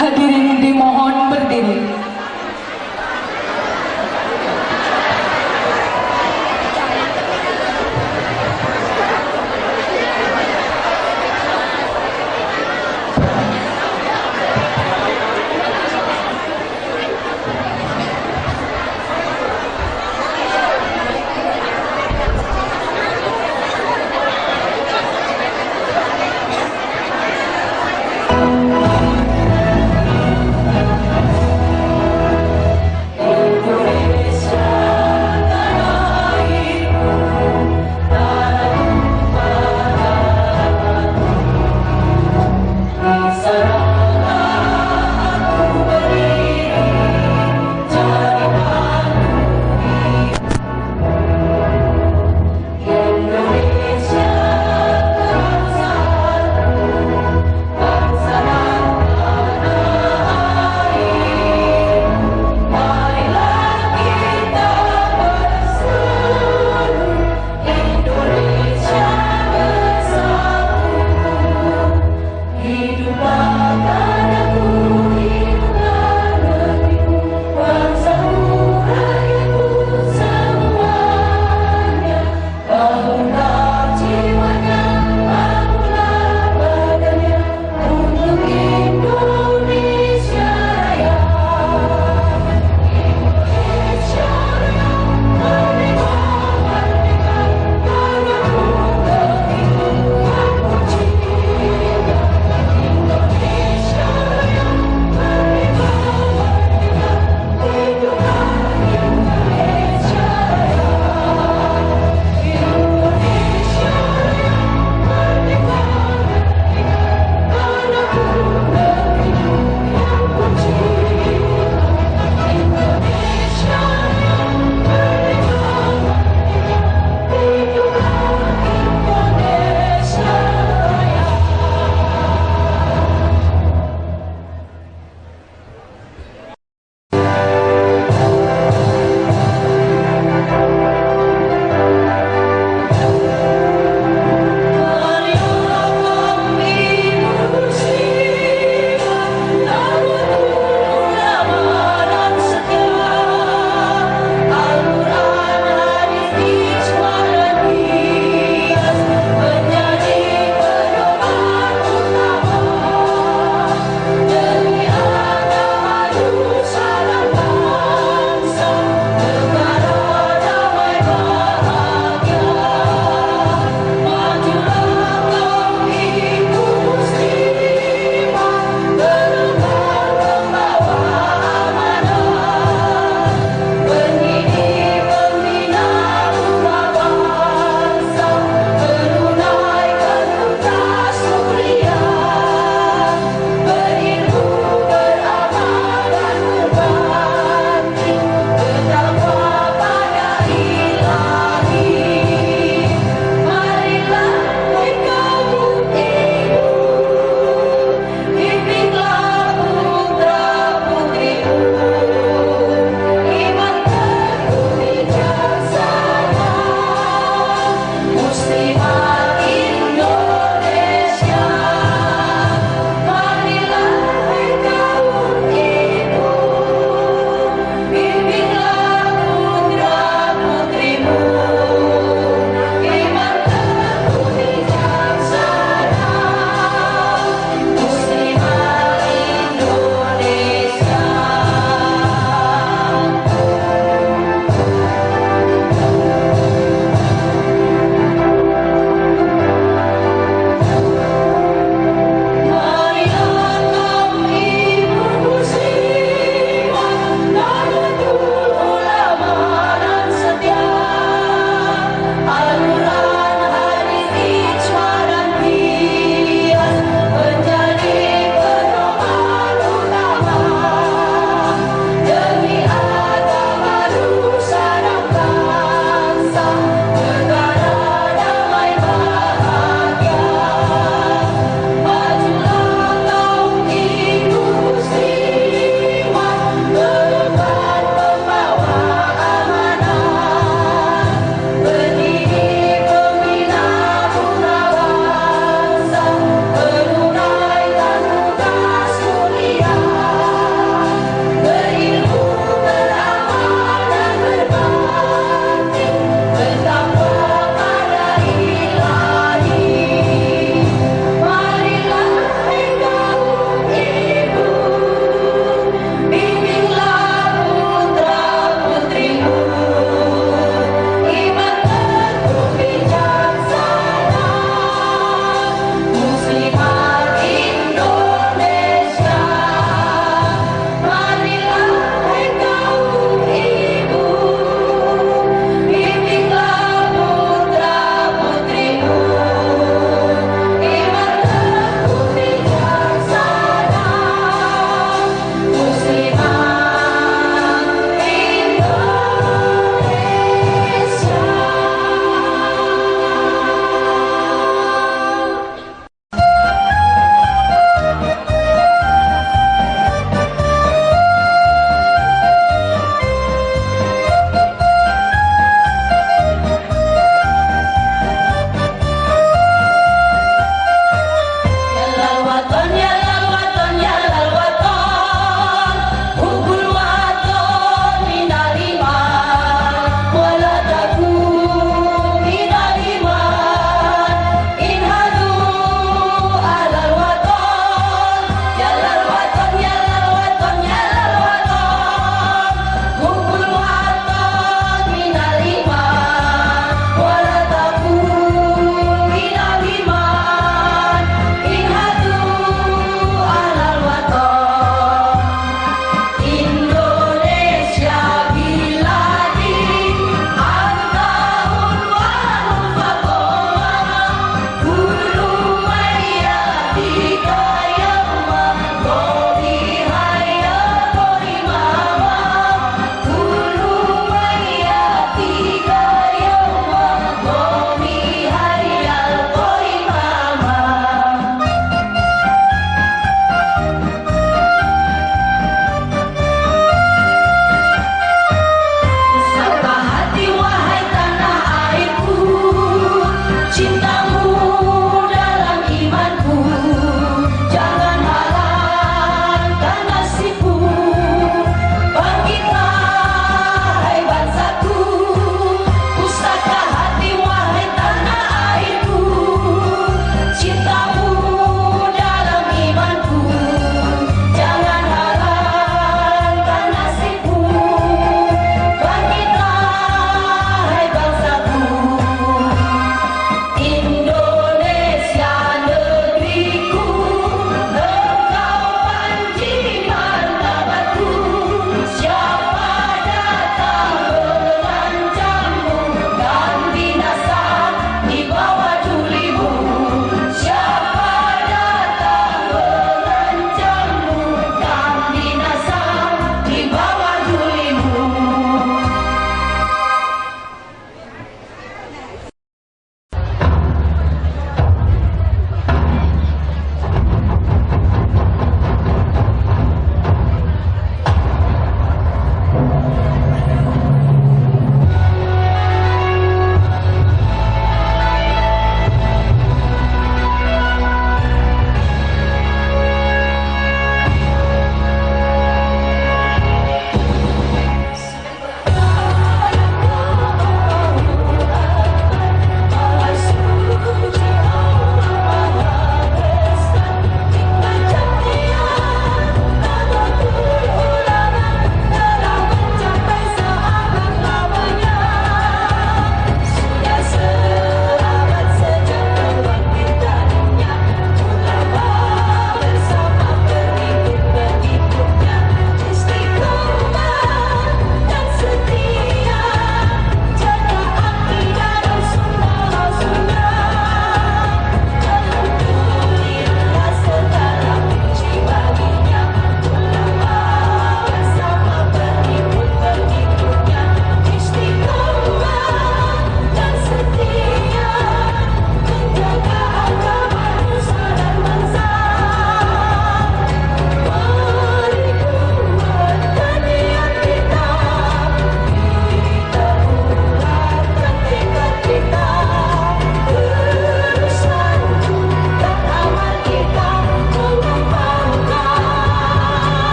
Hadirin dimohon berdiri.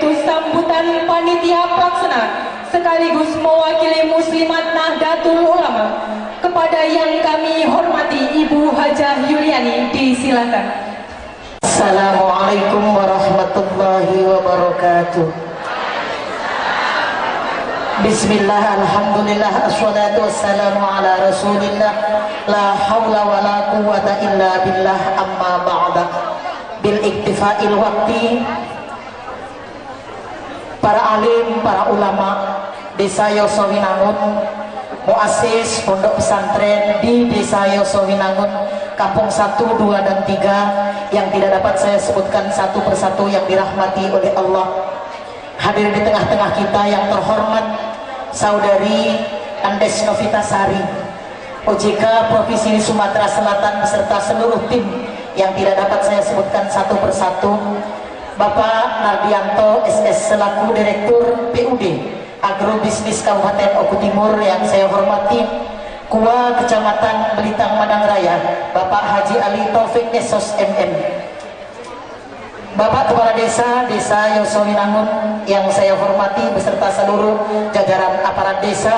yaitu sambutan panitia pelaksana sekaligus mewakili Muslimat Nahdlatul Ulama. Kepada yang kami hormati Ibu Hajah Yuliani, disilakan. Assalamualaikum warahmatullahi wabarakatuh. Bismillah, alhamdulillah, assalatu wassalamu ala rasulillah. La hawla wa la quwata illa billah, amma ba'da. Bil iktifa'il waqti, para alim, para ulama Desa Yosowinangun, muassis pondok pesantren di Desa Yosowinangun, Kampung 1, 2, dan 3 yang tidak dapat saya sebutkan satu persatu, yang dirahmati oleh Allah. Hadir di tengah-tengah kita yang terhormat Saudari Andes Novitasari, OJK Provinsi Sumatera Selatan beserta seluruh tim yang tidak dapat saya sebutkan satu persatu, Bapak Nardianto SS selaku Direktur PUD Agrobisnis Kabupaten Oku Timur yang saya hormati, Kua Kecamatan Belitang Madang Raya, Bapak Haji Ali Taufik Esos MM, Bapak Kepala Desa Desa Yosowinangun yang saya hormati beserta seluruh jajaran aparat desa.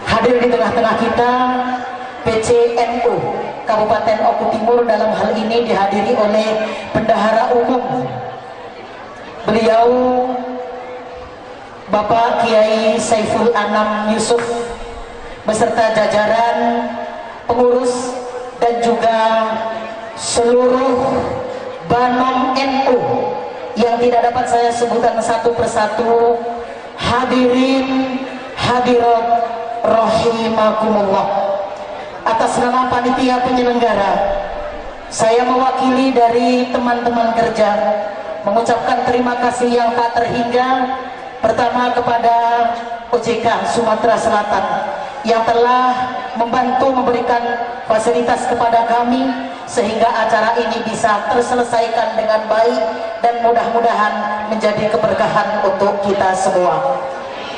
Hadir di tengah-tengah kita PCNU Kabupaten Oku Timur, dalam hal ini dihadiri oleh Bendahara Umum beliau Bapak Kiai Saiful Anam Yusuf beserta jajaran pengurus dan juga seluruh Banom NU yang tidak dapat saya sebutkan satu persatu. Hadirin hadirat rahimakumullah. Atas nama panitia penyelenggara, saya mewakili dari teman-teman kerja mengucapkan terima kasih yang tak terhingga, pertama kepada OJK Sumatera Selatan yang telah membantu memberikan fasilitas kepada kami sehingga acara ini bisa terselesaikan dengan baik dan mudah-mudahan menjadi keberkahan untuk kita semua.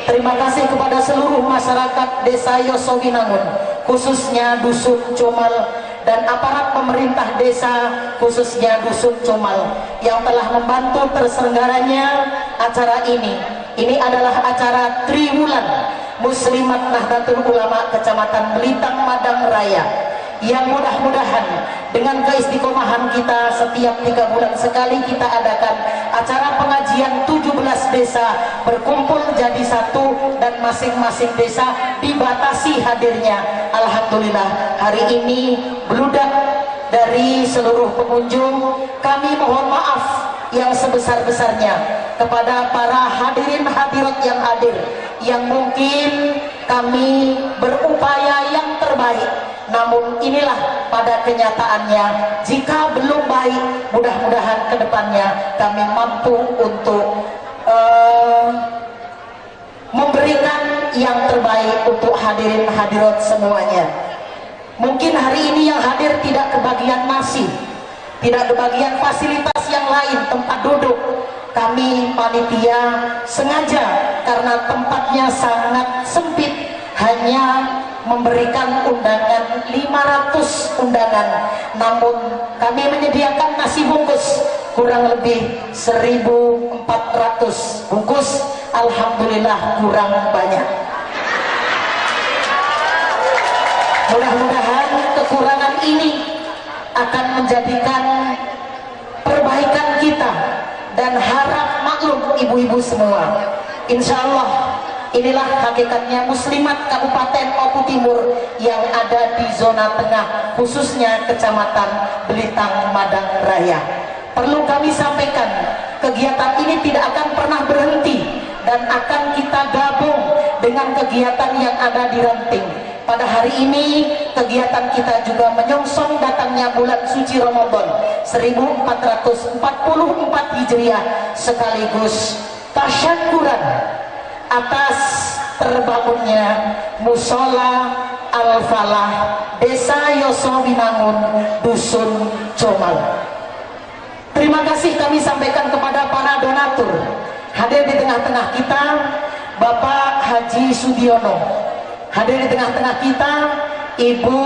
Terima kasih kepada seluruh masyarakat Desa Yosowinangun, khususnya Dusun Comal, dan aparat pemerintah desa khususnya Dusun Comal yang telah membantu terselenggaranya acara ini. Ini adalah acara Triwulan Muslimat Nahdlatul Ulama Kecamatan Belitang Madang Raya yang mudah-mudahan dengan keistiqomahan kita setiap 3 bulan sekali kita adakan acara pengajian 17 desa berkumpul jadi satu dan masing-masing desa dibatasi hadirnya. Alhamdulillah hari ini beludak dari seluruh pengunjung. Kami mohon maaf yang sebesar-besarnya kepada para hadirin hadirat yang hadir, yang mungkin kami berupaya yang terbaik, namun inilah pada kenyataannya jika belum baik, mudah-mudahan kedepannya kami mampu untuk memberikan yang terbaik untuk hadirin hadirat semuanya. Mungkin hari ini yang hadir tidak kebagian nasi, tidak kebagian fasilitas yang lain, tempat duduk. Kami panitia sengaja karena tempatnya sangat sempit hanya memberikan undangan 500 undangan, namun kami menyediakan nasi bungkus kurang lebih 1.400 bungkus. Alhamdulillah kurang banyak. Mudah-mudahan kekurangan ini akan menjadikan perbaikan kita dan harap maklum ibu-ibu semua. Insya Allah inilah hakikatnya Muslimat Kabupaten Oku Timur yang ada di zona tengah, khususnya Kecamatan Belitang Madang Raya. Perlu kami sampaikan, kegiatan ini tidak akan pernah berhenti dan akan kita gabung dengan kegiatan yang ada di Ranting. Pada hari ini kegiatan kita juga menyongsong datangnya bulan suci Ramadan 1444 Hijriah sekaligus tasyakuran atas terbangunnya Musola Al-Falah Desa Yosowinangun Dusun Comal. Terima kasih kami sampaikan kepada para donatur. Hadir di tengah-tengah kita Bapak Haji Sudiono, hadir di tengah-tengah kita Ibu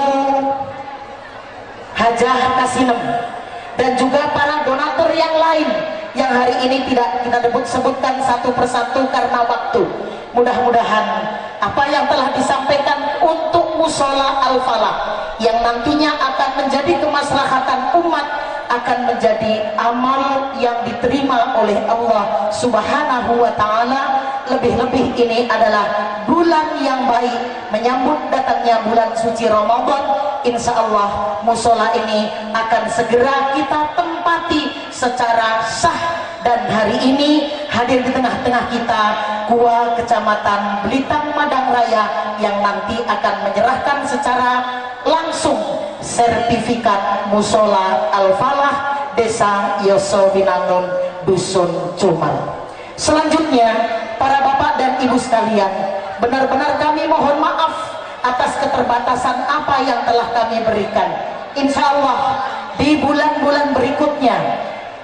Hajah Kasinem, dan juga para donatur yang lain yang hari ini tidak kita sebutkan satu persatu karena waktu. Mudah-mudahan apa yang telah disampaikan untuk Mushola Al-Falah yang nantinya akan menjadi kemaslahatan umat akan menjadi amal yang diterima oleh Allah Subhanahu wa Ta'ala. Lebih-lebih ini adalah bulan yang baik, menyambut datangnya bulan suci Ramadan. Insya Allah musola ini akan segera kita tempati secara sah. Dan hari ini hadir di tengah-tengah kita Gua Kecamatan Belitang Madang Raya yang nanti akan menyerahkan secara langsung sertifikat Mushola Al-Falah Desa Yosowinangun Dusun Cumar. Selanjutnya, para bapak dan ibu sekalian, benar-benar kami mohon maaf atas keterbatasan apa yang telah kami berikan. Insya Allah di bulan-bulan berikutnya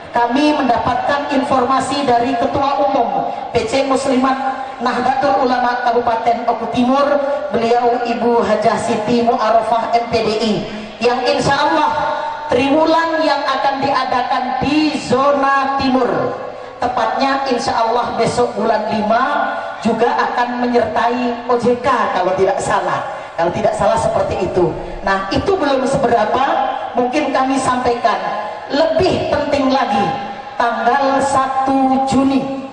kami mendapatkan informasi dari Ketua Umum PC Muslimat Nahdlatul Ulama Kabupaten Oku Timur, beliau Ibu Hajah Siti Muarofah MPDI, yang insya Allah triwulan yang akan diadakan di zona timur, tepatnya insya Allah besok bulan 5 juga akan menyertai OJK kalau tidak salah, kalau tidak salah seperti itu. Nah, itu belum seberapa, mungkin kami sampaikan. Lebih penting lagi, tanggal 1 Juni,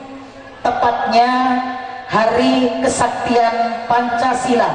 tepatnya Hari Kesaktian Pancasila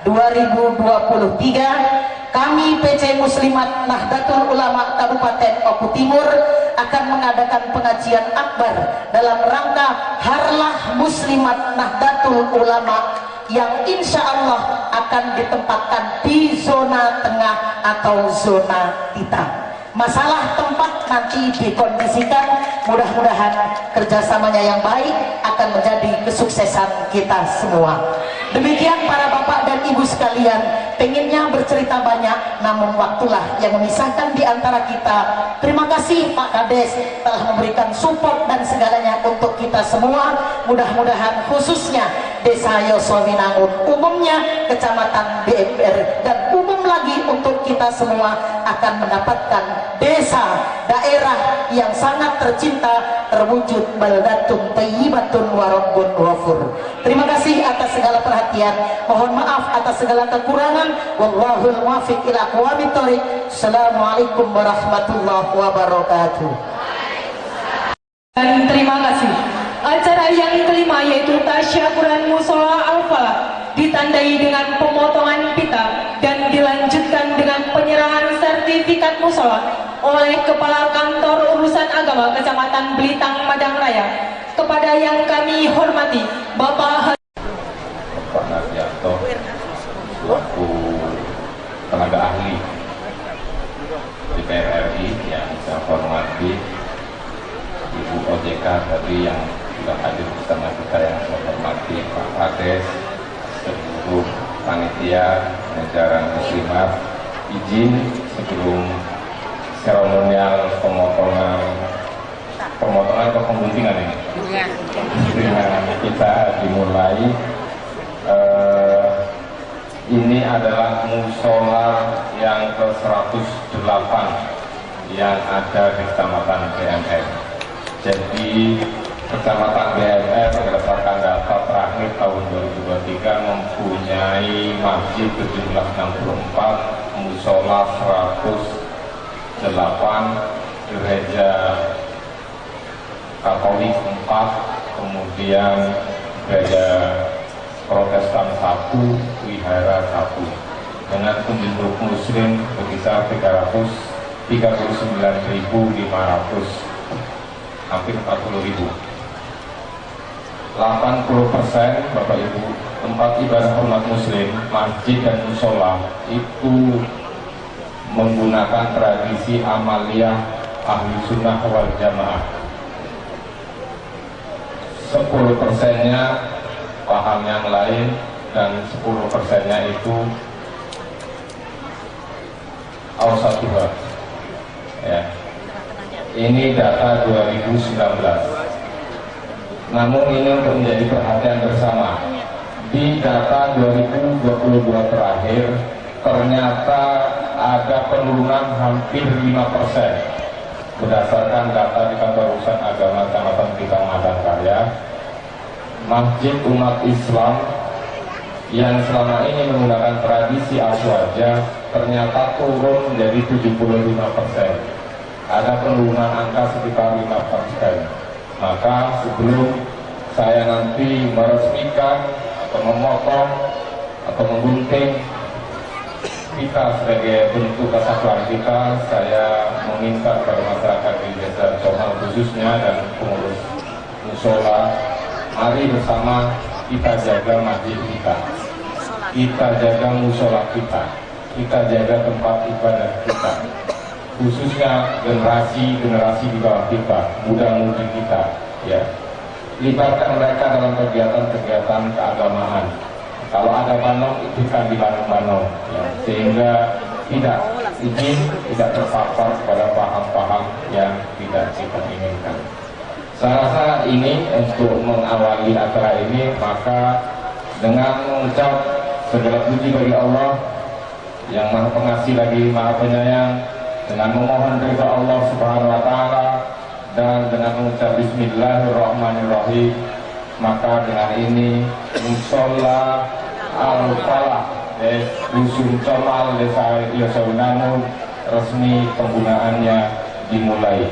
2023, kami PC Muslimat Nahdlatul Ulama Kabupaten Oku Timur akan mengadakan pengajian akbar dalam rangka Harlah Muslimat Nahdlatul Ulama yang insya Allah akan ditempatkan di zona tengah atau zona Tita. Masalah tempat nanti dikondisikan, mudah-mudahan kerjasamanya yang baik akan menjadi kesuksesan kita semua. Demikian para bapak dan ibu sekalian, pengennya bercerita banyak, namun waktulah yang memisahkan di antara kita. Terima kasih Pak Kades telah memberikan support dan segalanya untuk kita semua. Mudah-mudahan khususnya Desa Yosowinangun, umumnya Kecamatan BMR, dan umum lagi untuk kita semua akan mendapatkan desa, daerah yang sangat tercinta, terwujud baldatun thayyibatun wa rabbun ghafur. Terima kasih atas segala perhatian, mohon maaf atas segala kekurangan. Wallahul muwaffiq ila aqwamit thoriq. Assalamualaikum warahmatullahi wabarakatuh. Dan terima kasih. Acara yang kelima yaitu tasyakuran Mushola Al-Falah ditandai dengan pemotongan pita dan dilanjutkan dengan penyerahan sertifikat musola oleh Kepala Kantor Urusan Agama Kecamatan Belitang Madang Raya. Kepada yang kami hormati Bapak Bapak Nardianto selaku tenaga ahli DPR RI yang saya hormati, Ibu OJK tadi yang sudah hadir bersama kita yang saya hormati, Pak Kades, seluruh panitia jajaran muslimat, izin sebelum seremonial pemotongan atau pengguntingan ini dengan kita dimulai. Ini adalah musola yang ke-108 yang ada di Kecamatan BMR. Jadi Kecamatan BMR berdasarkan data terakhir tahun 2023 mempunyai masjid berjumlah 64, musola 108, gereja Katolik 4, kemudian gereja Protestan 1, wihara 1, dengan penduduk muslim berkisar 339.500, hampir 40.000. 80% Bapak Ibu tempat ibadah umat muslim, masjid dan musola itu menggunakan tradisi amaliyah ahli sunnah wal jamaah. 10%-nya paham yang lain dan 10%-nya itu awsatuha. Ya. Ini data 2019. Namun ini untuk menjadi perhatian bersama. Di data 2022 terakhir ternyata ada penurunan hampir 5%. Berdasarkan data di kantor urusan agama Kecamatan Belitang Madangkarya, masjid umat Islam yang selama ini menggunakan tradisi aswaja ternyata turun menjadi 75%. Ada penurunan angka sekitar 5%. Maka sebelum saya nanti meresmikan atau memotong atau menggunting kita sebagai bentuk kesatuan kita, saya meminta kepada masyarakat di Desa Comal khususnya dan pengurus musola, mari bersama kita jaga masjid kita, kita jaga musola kita, kita jaga tempat ibadah kita, khususnya generasi-generasi di bawah kita, muda-mudi kita, ya. Libatkan mereka dalam kegiatan-kegiatan keagamaan. Kalau ada banong, ikutkan di banong-banong, ya, sehingga tidak izin, tidak terpapar kepada paham-paham yang tidak kita inginkan. Saya rasa ini untuk mengawali acara ini, maka dengan mengucap segala puji bagi Allah yang Maha Pengasih lagi Maha Penyayang, dengan memohon ridha Allah Subhanahu wa Ta'ala, dan dengan mengucap Bismillahirrahmanirrahim, maka dengan ini musola Al-Falah Dusun Comal Desa Yosowinangun resmi penggunaannya dimulai.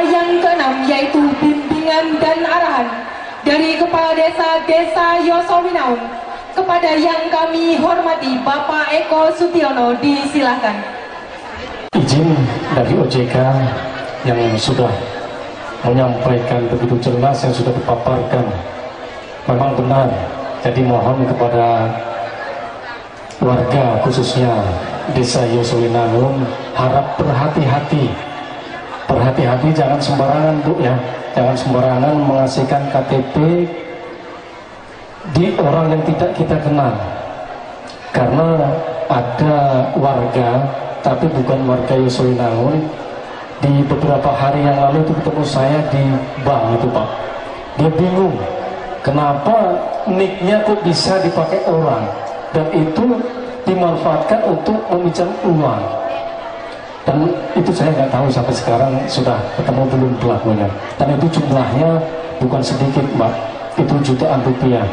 Yang keenam yaitu bimbingan dan arahan dari Kepala Desa Desa Yosowinaun kepada yang kami hormati Bapak Eko Sutiono, disilahkan. Izin dari OJK yang sudah menyampaikan begitu jelas, yang sudah dipaparkan memang benar. Jadi mohon kepada warga khususnya Desa Yosowinangun harap berhati-hati. Berhati-hati, jangan sembarangan, Bu, ya. Jangan sembarangan mengasihkan KTP di orang yang tidak kita kenal. Karena ada warga, tapi bukan warga Yosowinangun, di beberapa hari yang lalu itu ketemu saya di bank itu, Pak. Dia bingung, kenapa nicknya kok bisa dipakai orang, dan itu dimanfaatkan untuk meminjam uang. Dan itu saya nggak tahu sampai sekarang sudah ketemu belum pelakunya. Dan itu jumlahnya bukan sedikit, Mbak, itu jutaan rupiah.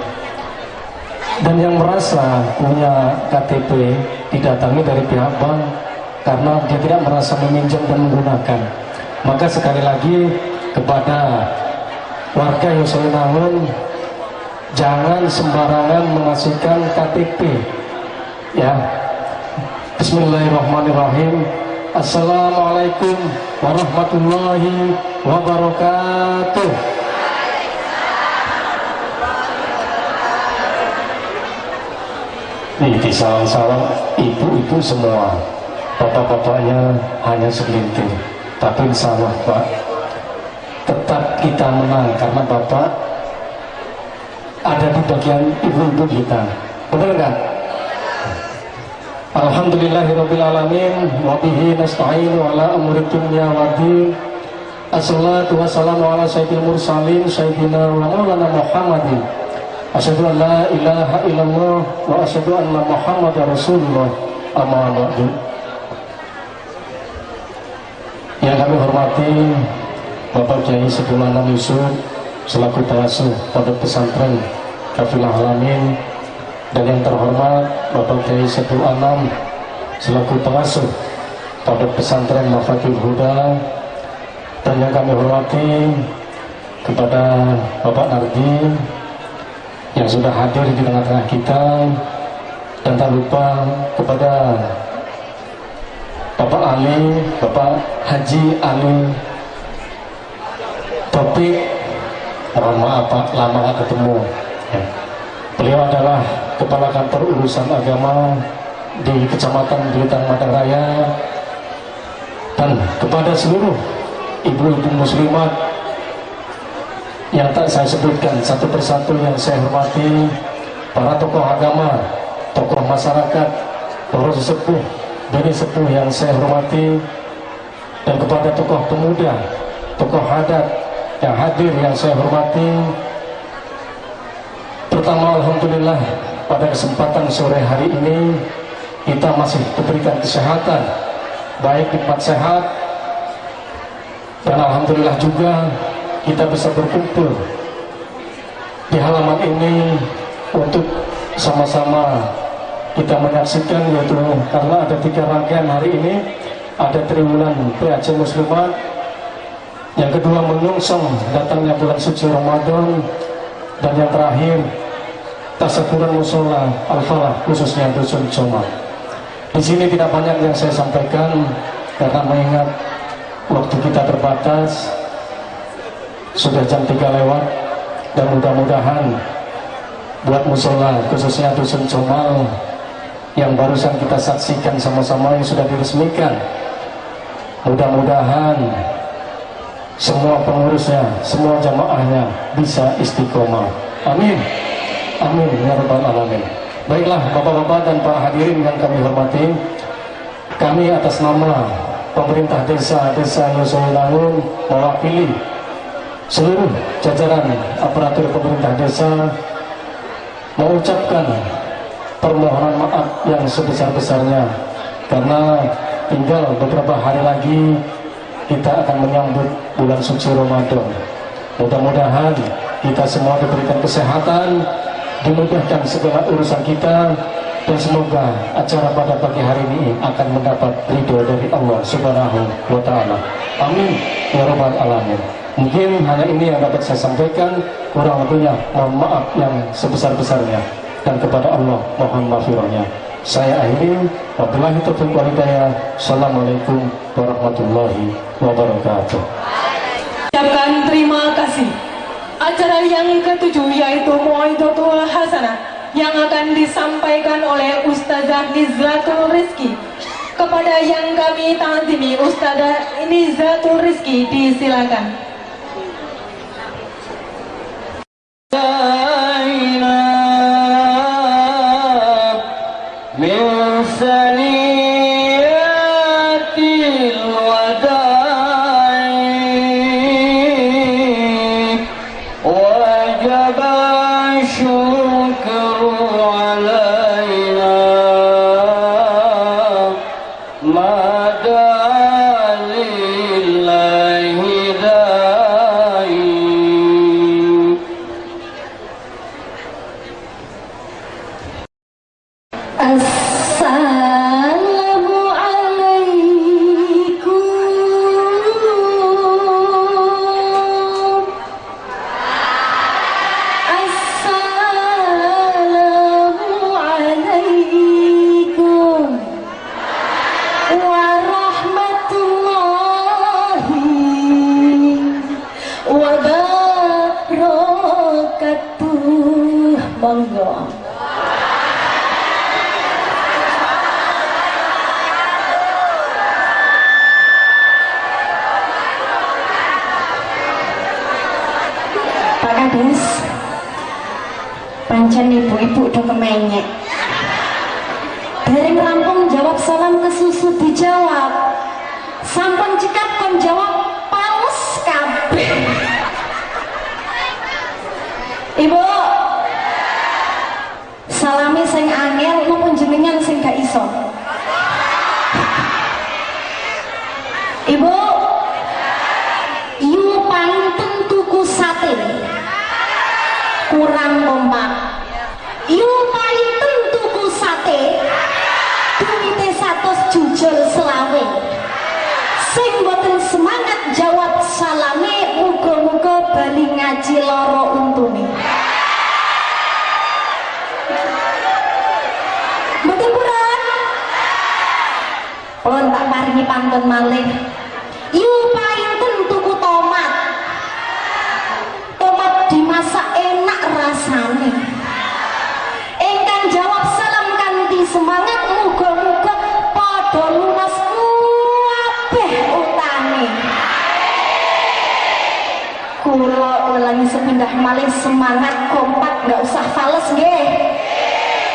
Dan yang merasa punya KTP didatangi dari pihak bank karena dia tidak merasa meminjam dan menggunakan. Maka sekali lagi kepada warga Yosowinangun, jangan sembarangan mengasihkan KTP, ya. Bismillahirrahmanirrahim. Assalamualaikum warahmatullahi wabarakatuh. Nih, di salam-salam ibu-ibu semua, bapak-bapaknya hanya segelintir. Tapi insya Allah, Pak, tetap kita menang karena bapak ada di bagian ibu-ibu kita. Benar nggak? Alhamdulillahirabbil alamin wa bihi nasta'inu ala umuri dunya waddin. Assalatu wassalamu ala sayyidil mursalin sayyidina wa maulana Muhammadin. Asyhadu an la ilaha illallah wa asyhadu anna Muhammadar Rasulullah. Amma ba'du. Yang kami hormati Bapak Kiai Sepuluh Yusuf selaku pengasuh Pondok Pesantren Kafilah Alamin, dan yang terhormat Bapak Kiai Sepuluh Anam selaku pengasuh Pondok Pesantren Mafatihul Huda, dan yang kami hormati kepada Bapak Nardi yang sudah hadir di tengah-tengah kita, dan tak lupa kepada Bapak Ali, Bapak Haji Ali Topik, mohon maaf Pak, lama gak ketemu ya. Beliau adalah Kepala Kantor Urusan Agama di Kecamatan Belitang Matang Raya. Dan kepada seluruh ibu-ibu muslimat yang tak saya sebutkan satu persatu yang saya hormati, para tokoh agama, tokoh masyarakat, para sesepuh, bini sepuh yang saya hormati, dan kepada tokoh pemuda, tokoh adat yang hadir yang saya hormati. Pertama, alhamdulillah pada kesempatan sore hari ini kita masih diberikan kesehatan, baik nikmat sehat, dan alhamdulillah juga kita bisa berkumpul di halaman ini untuk sama-sama kita menyaksikan, yaitu karena ada 3 rangkaian hari ini. Ada triwulan PAC Muslimat, yang kedua menyongsong datangnya bulan suci Ramadan, dan yang terakhir tasyakuran musola Al-Falah khususnya Dusun Comal. Di sini tidak banyak yang saya sampaikan karena mengingat waktu kita terbatas, sudah jam 3 lewat, dan mudah-mudahan buat musola khususnya Dusun Comal yang barusan kita saksikan sama-sama yang sudah diresmikan, mudah-mudahan semua pengurusnya, semua jamaahnya bisa istiqomah. Amin, amin ya rabbal alamin. Baiklah bapak-bapak dan para hadirin yang kami hormati, kami atas nama pemerintah desa Yosowinangun mewakili seluruh jajaran aparatur pemerintah desa mengucapkan permohonan maaf yang sebesar-besarnya karena tinggal beberapa hari lagi kita akan menyambut bulan suci Ramadan. Mudah-mudahan kita semua diberikan kesehatan, dimudahkan segala urusan kita, dan semoga acara pada pagi hari ini akan mendapat ridho dari Allah Subhanahu wa Ta'ala. Amin ya rabbal alamin. Mungkin hanya ini yang dapat saya sampaikan, kurang lebihnya mohon maaf yang sebesar-besarnya, dan kepada Allah mohon maghfirahnya. Saya akhiri, wabillahi taufiq wal hidayah. Assalamualaikum warahmatullahi wabarakatuh. Ucapkan terima kasih. Acara yang ketujuh yaitu Mauidhatul Hasanah yang akan disampaikan oleh Ustazah Nizlatul Rizki. Kepada yang kami ta'zimi, Ustazah Nizlatul Rizki disilakan. Pancen ibu-ibu udah kemenyek. Dereng rampung jawab salam ke susu dijawab. Sampun cekap kon jawab pales kabeh. Ibu, salami sing angel napa jenengan sing gak iso? Ibu, yu painten tuku sate. Kurang kompak. Yu painten tuku sate, duwite 100 jujur selawe. Sing mboten semangat jawab salame, muga-muga bali ngaji loro untune. Pun tak paringi pantun malih. Yu painten tuku tomat. Tomat dimasak enak rasane. Ingkang jawab salam kanthi semangat, muga-muga padha lunas kabeh utange. Kula ulangi sepindah malih, semangat kompak, nggak usah fales nggih.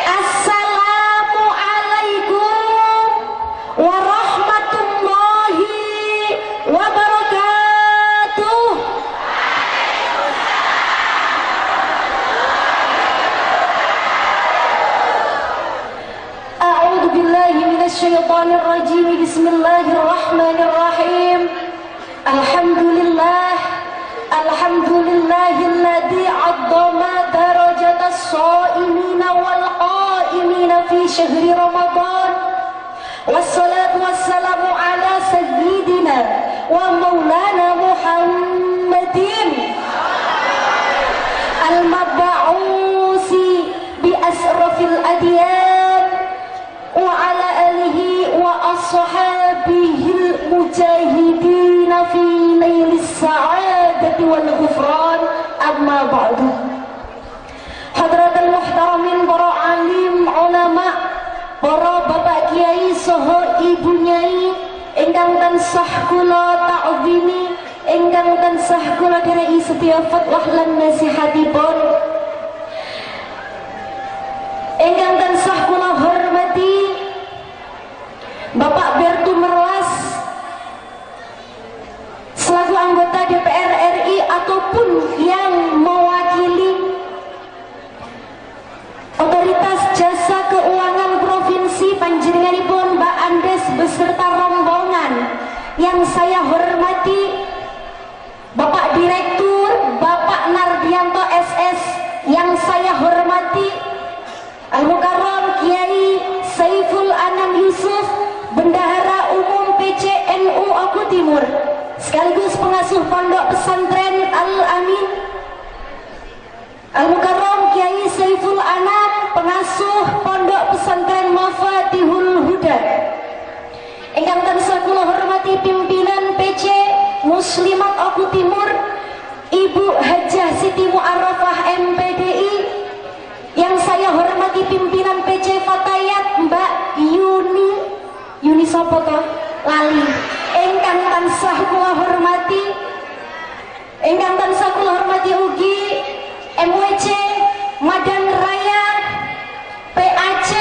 Assalamualaikum warahmatullahi wabarakatuh. A'udzu billahi minasyaitonir rajim. Bismillahirrahmanirrahim. Alhamdulillah, alhamdulillahilladzi 'azzama darajatas shaimina wal qa'imina fi syahri Ramadan. Wassalatu wassalamu ala sayyidina wa maulana Muhammadin al-mab'usi bi asrafil adyan wa ala alihi wa ashabihil mujahidina fi nailis sa'adati wal ghufran. Amma ba'du. Hadratul muhtaramin, para alim ulama, para bapak kiai saha ibu nyai ingkang tansah kula ta'zimi, ingkang tansah kula dereki setia fatwah lan nasihatipun, ingkang tansah kula hormati Bapak Bertu Merlas selaku anggota DPR RI ataupun yang mewakili Otoritas Jasa Keuangan Provinsi, panjenenganipun Mbak Andes beserta rombongan. Yang saya hormati Bapak Direktur Bapak Nardianto SS, yang saya hormati Al-Mukarram Kiai Saiful Anam Yusuf, Bendahara Umum PCNU Oku Timur, sekaligus pengasuh Pondok Pesantren Al-Amin. Al-Mukarram Kiai Saiful Anam, pengasuh Pondok Pesantren Mafatihul Huda. Ingkang tansah kula hormati pimpinan PC Muslimat Oku Timur, Ibu Hajah Siti Muarrafah MPDI. Yang saya hormati pimpinan PC Fatayat Mbak Yuni, Yuni sapa to? Lali. Ingkang tansah kula hormati, ingkang tansah kula hormati ugi MWC Madan Raya, PAC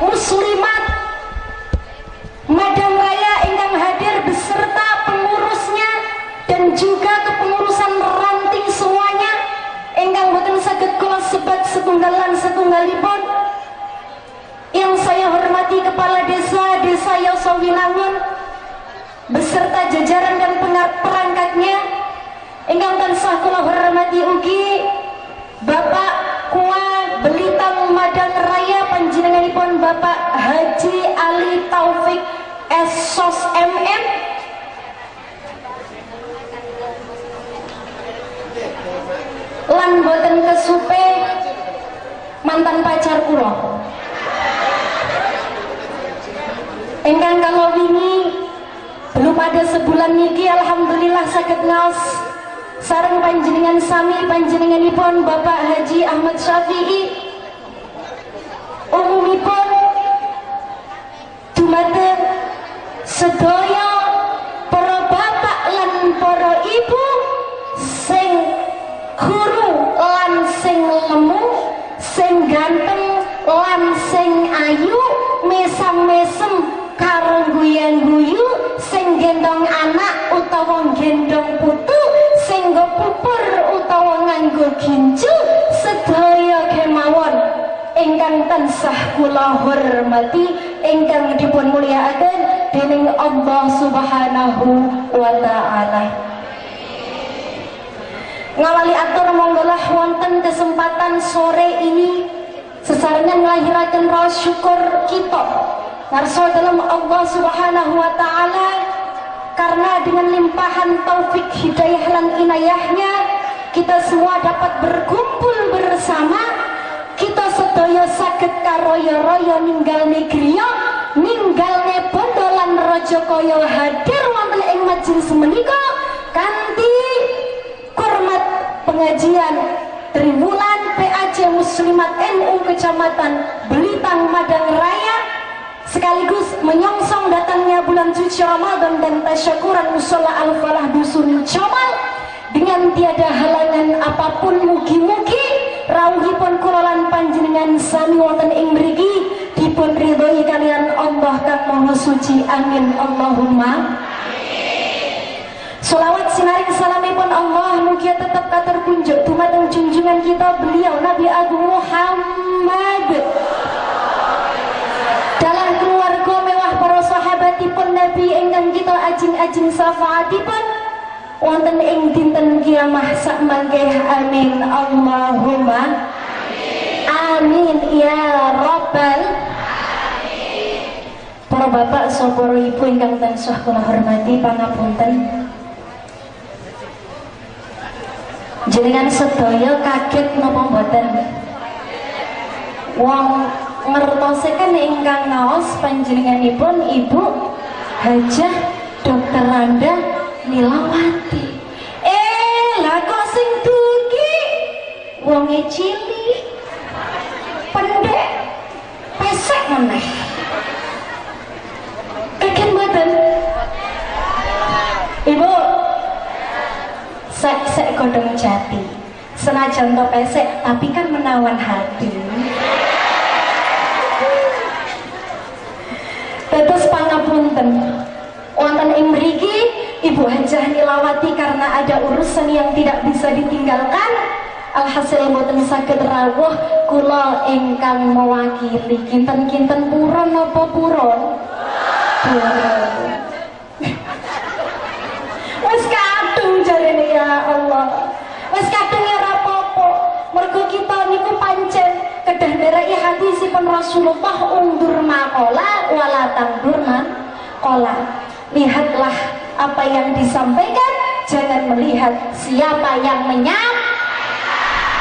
Muslimat Madan Raya ingkang hadir beserta pengurusnya dan juga kepengurusan ranting semuanya, ingkang boten saged kula sebat setunggalan setunggalipun. Yang saya hormati Kepala Desa Desa Yosowinangun beserta jajaran dan perangkatnya. Ingkang tansah kula hormati ugi Bapak Kua Belitang Madang Raya, panjenenganipun Bapak Haji Ali Taufik S.Sos MM. Lan boten kesupe mantan pacar kula ingkang kalau wingi belum ada sebulan niki, alhamdulillah saged ngaos sareng panjenengan sami, panjenenganipun Bapak Haji Ahmad Syafi'i. Umumipun dumateng sedaya para bapak lan para ibu sing guru lan sing lemu, sing ganteng lan sing ayu, mesam-mesem karo guyang-guyu, sing gendong anak utawa gendong putu, sing nggo pupur utawa nganggo gincu, sedaya kemawon ingkang tansah kula hormati, ingkang dipun mulyakaken dening Allah Subhanahu wa taala. Ngawali atur monggolah wonten kesempatan sore ini sesarengan nglahiraken raos syukur kita ngarsa dalam Allah Subhanahu wa taala, karena dengan limpahan taufik hidayah lan inayahnya kita semua dapat berkumpul bersama. Kita sedaya saged karoyo-royo ninggalne griya, ninggalne bondo lan Rajakaya hadir wonten ing majelis menika kanthi hormat pengajian Triwulan PAC Muslimat NU Kecamatan Belitang Madang Raya, sekaligus menyongsong datangnya bulan suci Ramadan dan tasyakuran Musholla Al-Falah Dusun Comal dengan tiada halangan apapun. Mugi-mugi rawuhipun kula lan panjenengan sami wonten ing mriki dipun ridhoi kalian Allah kang Maha Suci. Amin Allahumma. Solawat sinaring salamipun Allah mugia tetap katur kunjuk dumateng junjungan kita beliau Nabi Agung Muhammad, dalam keluarga mewah para sahabatipun Nabi ingkang kita ajing-ajing syafaatipun wonten ing dinten kiamah sakmangke. Amin Allahumma amin ya rabbal. Para bapak saha para ibu ingkang tansah kula hormati, pangapunten jenengan sedaya kaget napa mboten? Wong ngertose kan ingkang ngaos panjenenganipun Ibu Hajah Dr. Randa Nilawati. Lah kok sing dugi wonge cilik, pendek, pesek meneh. Kaget mboten? Ibu sek-sek godhong jati, senajan to pesek tapi kan menawan hati. Dados pangapunten wonten ing mriki Ibu Hajah Nilawati karena ada urusan yang tidak bisa ditinggalkan, alhasil mboten saged rawuh, kula ingkang mewakili. Kinten-kinten purun napa purun? Purun. Wis kadung jarene ya Allah. Wis kadung ya ora apa-apa. Mergo kita niku pancen kedah ndereki hadisipun Rasulullah, undur maqala wala tangdur maqala. Lihatlah apa yang disampaikan, jangan melihat siapa yang menyam.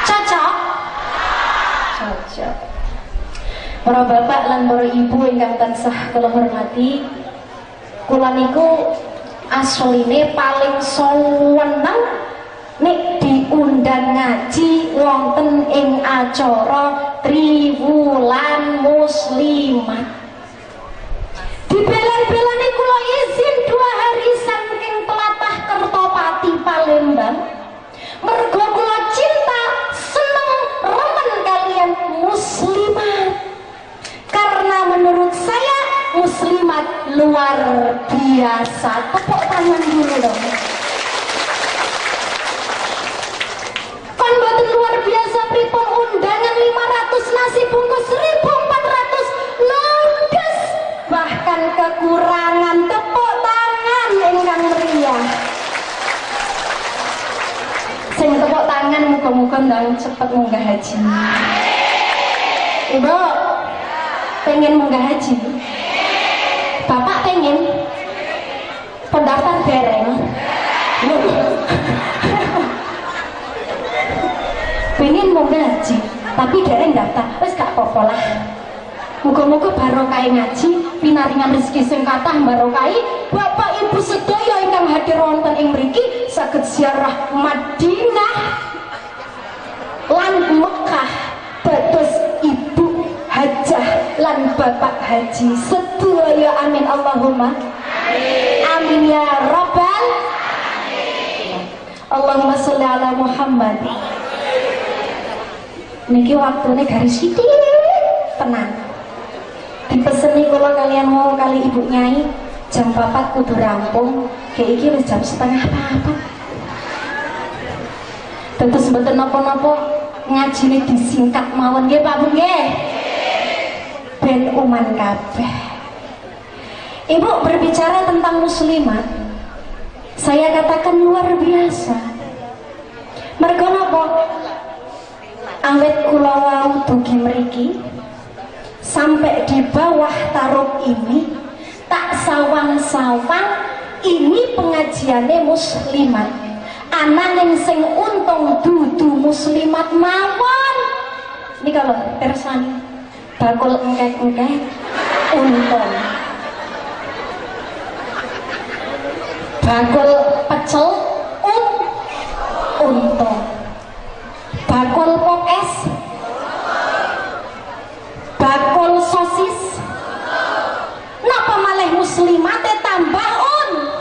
Cocok? Cocok. Para bapak lan para ibu ingkang tansah kula hormati, kula niku asline paling seneng nek diundang ngaji wonten ing acara Triwulan Muslimat. Dibelan-belani kula izin 2 hari saking telatah Kertopati Palembang. Mergo kula cinta seneng remen kalian muslimat. Karena menurut saya muslimat luar biasa. Tepuk tangan dulu dong. Kon mboten luar biasa pripun undangan 500 nasi bungkus 1400 ludes, bahkan kekurangan. Tepuk tangan ingkang meriah. Sing tepuk tangan muga-muga ndang cepet munggah haji. Ibu pengen munggah haji? Bapak pengen? Pendaftar dereng? Pengen munggah haji tapi dereng daftar, wis gak apa-apa lah. Muga-muga barokah ngaji pinaringan rezeki sing kathah, barokah bapak ibu sedaya ingkang hadir wonten ing mriki saged ziarah Madinah lan Mekah dados ibu hajah lan bapak haji sedaya. Amin Allahumma amin, amin ya rabbal amin. Allahumma sholli ala Muhammad. Niki waktune garis sithik tenan. Dipeseni kula kalian mau kali ibu nyai jam 4 kudu rampung, kayak iki wis jam 3:30. Tentu mboten napa-napa ngajine disingkat mawon nggih Pak Bu nggih. Ben uman kabeh. Ibu berbicara tentang muslimat, saya katakan luar biasa. Mergo napa? Awet kula wau dugi mriki sampai di bawah tarub ini tak sawang-sawang ini pengajiane muslimat. Ananging sing untung dudu muslimat mawon. Ini kalau persani bakul engkek-engkek untung. Bakul pecel untung, bakul pop es, bakul sosis. Napa malih muslimate tambah un?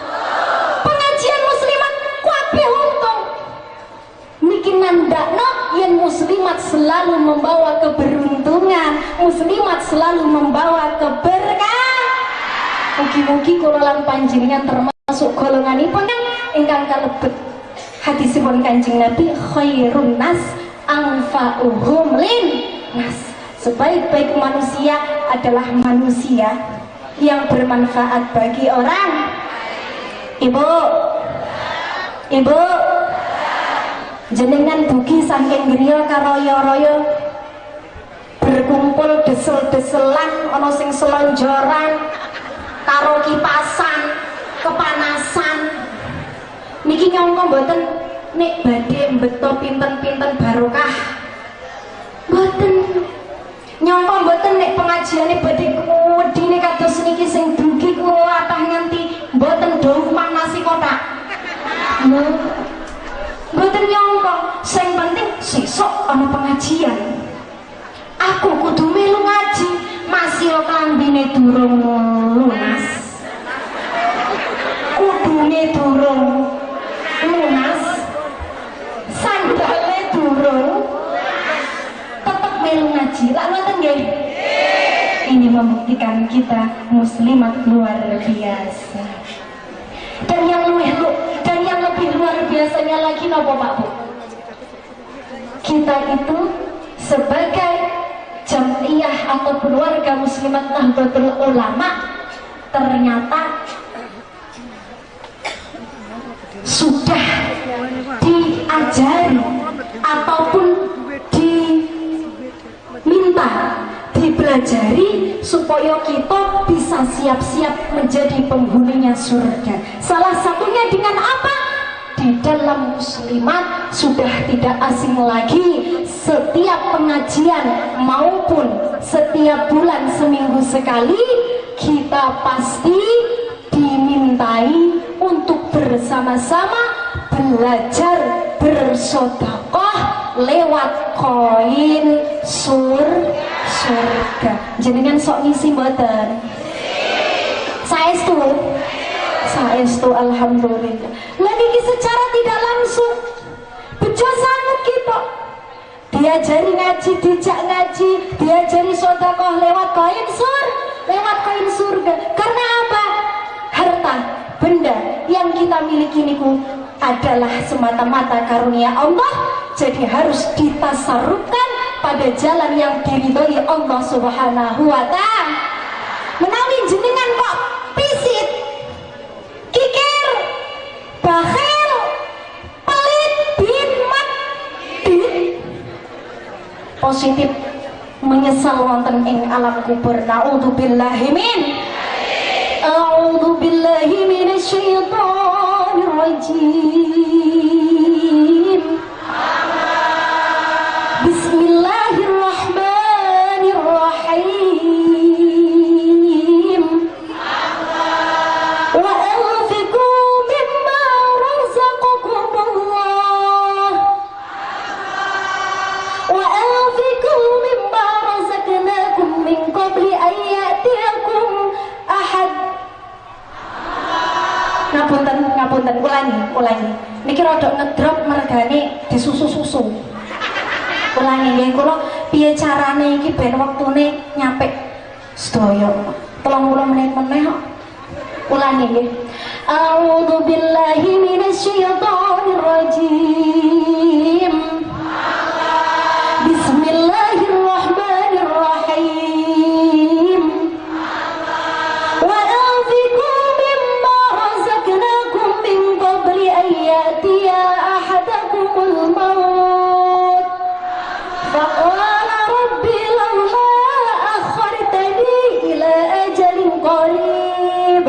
Pengajian muslimat kabeh untung. Niki nandakno yen muslimat selalu membawa keberuntungan, muslimat selalu membawa keberkahan. Mugi-mugi kula lan panjenengan termasuk golonganipun ingkang kalebet hadisipun Kanjeng Nabi, khairun nas anfa'uhum lin nas. Sebaik-baik manusia adalah manusia yang bermanfaat bagi orang. Ibu, ibu, jenengan dugi saking griya karoyo-royo berkumpul desel-deselan, ana sing selonjoran karo kipasan, kepanasan. Niki nyangka mboten nek badhe mbeto pinten-pinten barokah? Mboten. Nyangka mboten nek pengajiane badhe wedine kados niki sing dugi kuwatah nganti mboten do omah nasi kotak. Mboten nyangka, sing penting sesuk ana pengajian. Aku kudu melu ngaji, masih klambine durung lunas. Kudune durung lunas, sandale durung, tetep melu ngaji. Lak ngoten nggih? Ini membuktikan kita muslimat luar biasa. Dan yang lebih luar biasanya lagi nopo Pak Bu? Kita itu sebagai jam'iyah atau keluarga muslimat Nahdlatul Ulama ternyata sudah diajari ataupun diminta dipelajari supaya kita bisa siap-siap menjadi penghuninya surga. Salah satunya dengan apa? Di dalam muslimat sudah tidak asing lagi setiap pengajian maupun setiap bulan seminggu sekali kita pasti dimintai untuk bersama-sama belajar bersodakoh lewat koin surga. Jenengan sok ngisi mboten? Saestu? Saestu, alhamdulillah. Lah niki secara tidak langsung bejo sanget kita. Diajari ngaji, dijak ngaji, diajari sodakoh lewat koin lewat koin surga. Karena apa? Harta benda yang kita miliki niku adalah semata-mata karunia Allah, jadi harus ditasarufkan pada jalan yang diridhoi Allah Subhanahu wa ta'ala. Menawi jenengan kok pisit, kikir, bakhil, pelit, bin medit, positif menyesal wonten ing alam kubur. Naudzubillahi min A'udzu billahi minasyaitonir rajim. Bismillahirrahmanirrahim. Wa anfiqu mimma razaqakumullah. Wa anfiqu mimma razaqnakum min qabli an ya'tiyakum ahad. Ngapunten, ngapunten, ulangi, ulangi. Niki rodok ngedrop mergane disusu-susu. Ulangi nggih kula, piye carane iki ben wektune nyampe sedaya. 30 menit meneh kok. Ulangi nggih. A'udzu billahi minasyaitonir rajim. Bismillahirrahmanirrahim. Wa anfiqu mimma razaqnakum min qabli an ya'tiya ahadakumul maut. Faqala rabbi laula akhartani ila ajalin qarib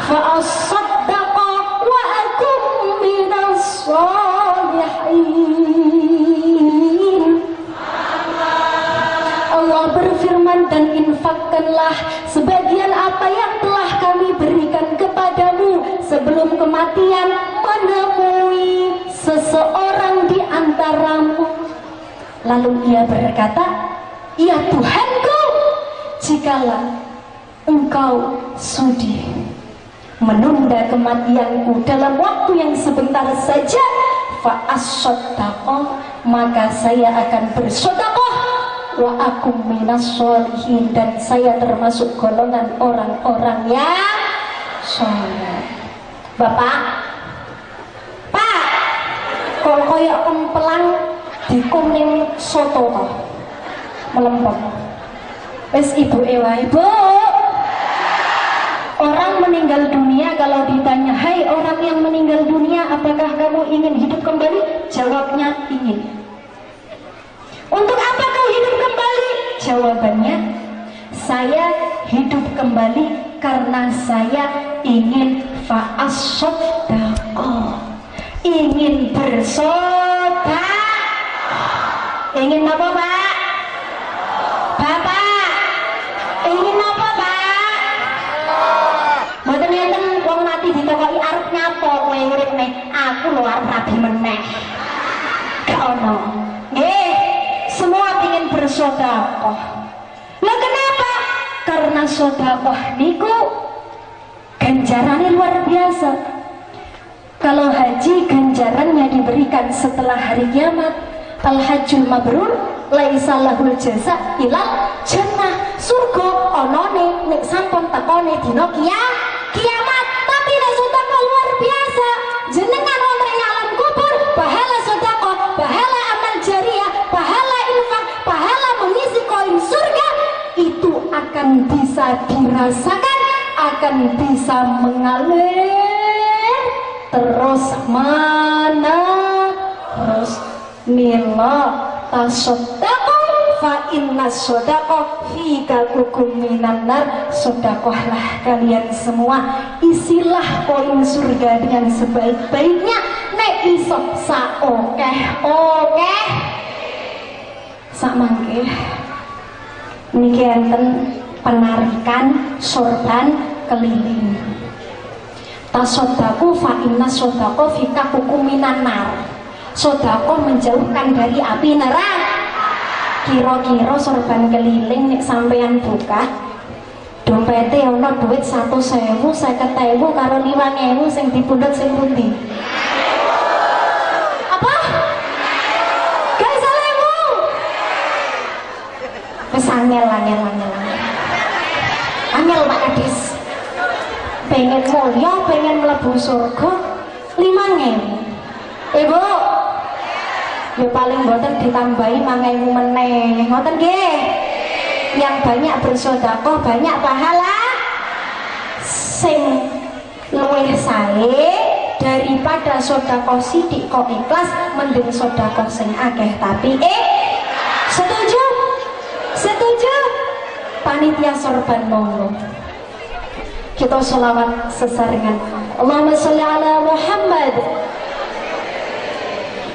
fa asaddaqa wa akum minas sholihin. Allah berfirman, dan infakkanlah sebagian apa yang telah kami berikan kepadamu sebelum kematian Lalu ia berkata, ya Tuhanku, jikalau engkau sudi menunda kematianku dalam waktu yang sebentar saja, fa'as-sodaqoh, maka saya akan bersodakoh, wa aku minas sholihin, dan saya termasuk golongan orang-orang yang soleh. Bapak, Pak, kok koyok kempelang dikum ning soto toh, melempem. Wis ibu ewa, ibu. Orang meninggal dunia kalau ditanya, hai orang yang meninggal dunia, apakah kamu ingin hidup kembali? Jawabnya ingin. Untuk apa kau hidup kembali? Jawabannya, saya hidup kembali karena saya ingin fa'as-sodaqoh, ingin bersodakoh. Ingin apa, Pak? Bapak, ingin apa, Pak? Mboten enten wong mati ditekoki arep nyapa kowe urip neh, aku lho arep rabi meneh. Gak ono. Nggih, semua ingin bersedekah. Lah kenapa? Karena sedekah niku ganjarannya luar biasa. Kalau haji ganjarannya diberikan setelah hari kiamat. Al-hajjul mabrur laisa lahul jaza ilal jannah. Surga onone nek sampun tekone dina kiamat. Tapi nek sedekah luar biasa, jenengan wonten ing alam kubur pahala sedekah, pahala amal jariah, pahala infak, pahala mengisi koin surga itu akan bisa dirasakan, akan bisa mengalir terus mana terus. Mila tasoddaqu fa inna sodaqah fi kakukum minan nar. Sodakohlah kalian semua, isilah koin surga dengan sebaik-baiknya. Nek iso sa okeh okeh sak mangke niki enten penarikan sorban keliling. Tasoddaqu fa inna sodaqah fi kakukum minan nar. Sodakoh menjauhkan dari api neraka. Kira-kira sorban keliling nek sampean buka dompete ana duit 100.000, 50.000 karo 5.000 sing dipundhut sing pundi? Apa? Gak iso lewu. Wis angel angel angel. Angel Pak Kadis. Pengen mulya, pengen mlebu surga 5.000. Ibu, ya paling boten ditambahi 5.000 meneh. Ngoten nggih. Yang banyak bersedekah banyak pahala. Sing luwih sae daripada sedekah sithik kok ikhlas, mending sedekah sing akeh tapi setuju? Setuju? Panitia sorban monggo. Kita sholawat sesarengan. Allahumma sholli ala Muhammad.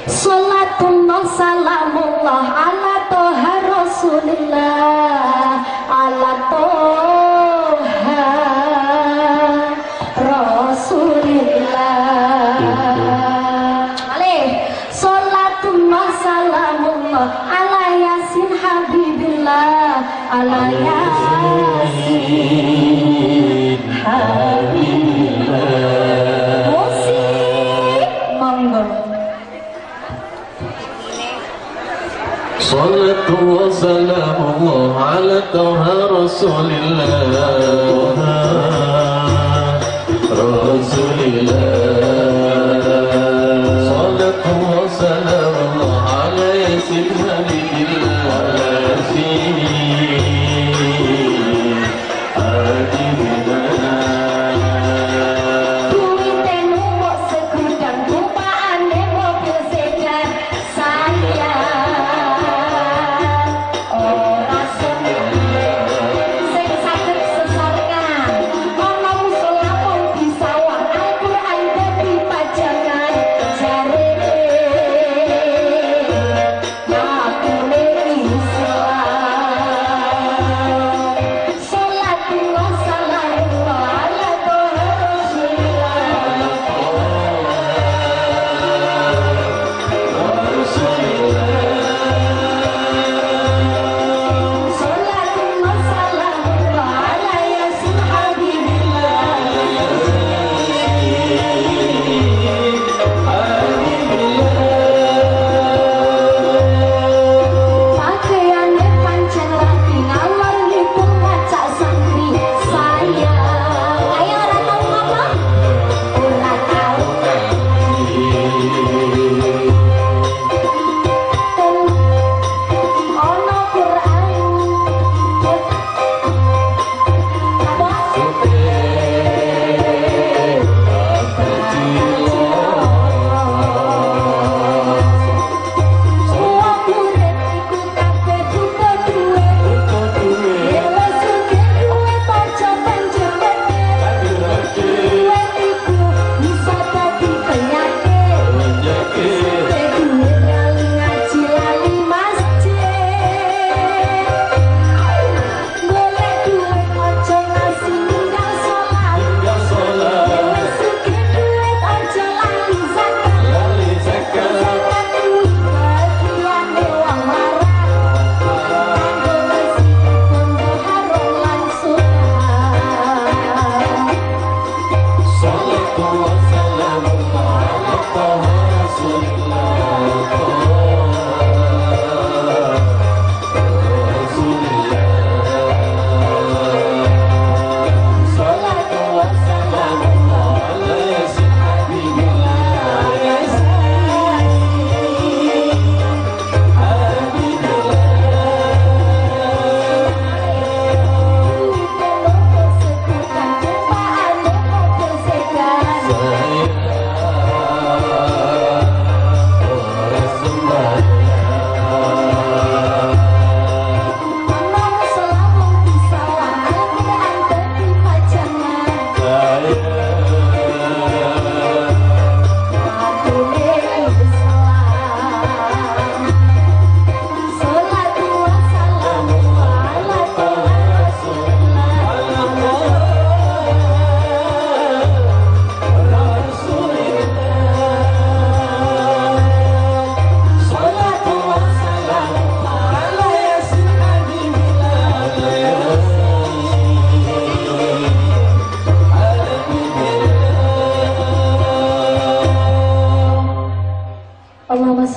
Salatullah salamullah ala toha Rasulillah, ala toha Rasulillah. Alih salatullah salamullah ala yasin habibillah, ala yasin habibillah. Musik monggo. Salatu wa salamullah ala toha Rasulillah, Rasulillah. Salatu wa salamullah ala yasin habibillah, ala yasin habibillah. Sing saged sesarengan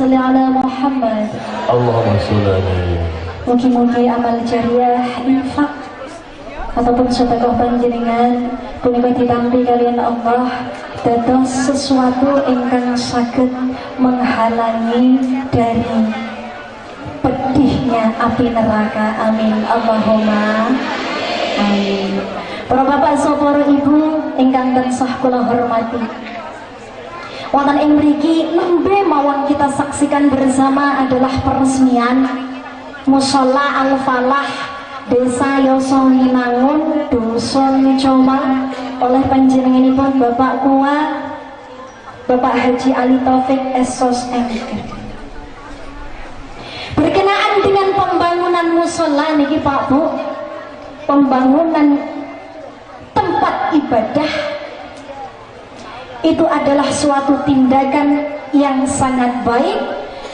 Sholli ala Muhammad. Allahumma sholli alaihi. Mugi-mugi amal jariah, infak ataupun sedekah panjenengan punika ditampi kaliyan Allah dados sesuatu ingkang saged menghalangi dari pedihnya api neraka. Amin Allahumma amin. Para bapak saha para ibu ingkang tansah kula hormati, wonten ing mriki nembe mawon kita saksikan bersama adalah peresmian Musholla Al-Falah Desa Yosowinangun, Dusun Comal oleh panjenenganipun Bapak Kua, Bapak Haji Ali Taufik S.Sos M.K. Berkenaan dengan pembangunan musola niki, Pak, Bu, pembangunan tempat ibadah itu adalah suatu tindakan yang sangat baik.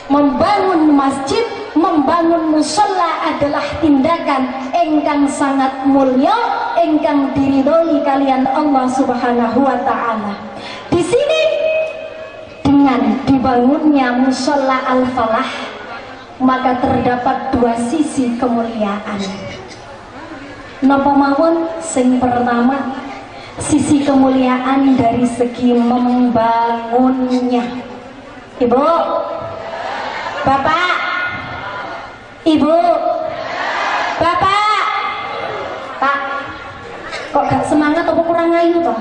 Membangun masjid, membangun musola adalah tindakan ingkang sangat mulia, ingkang diridhoi kaliyan Allah Subhanahu wa taala. Di sini dengan dibangunnya musola Al-Falah, maka terdapat dua sisi kemuliaan. Napa mawon? Sing pertama, sisi kemuliaan dari segi membangunnya. Ibu, Bapak, Ibu, Bapak, Pak, kok gak semangat apa kurang ayu toh?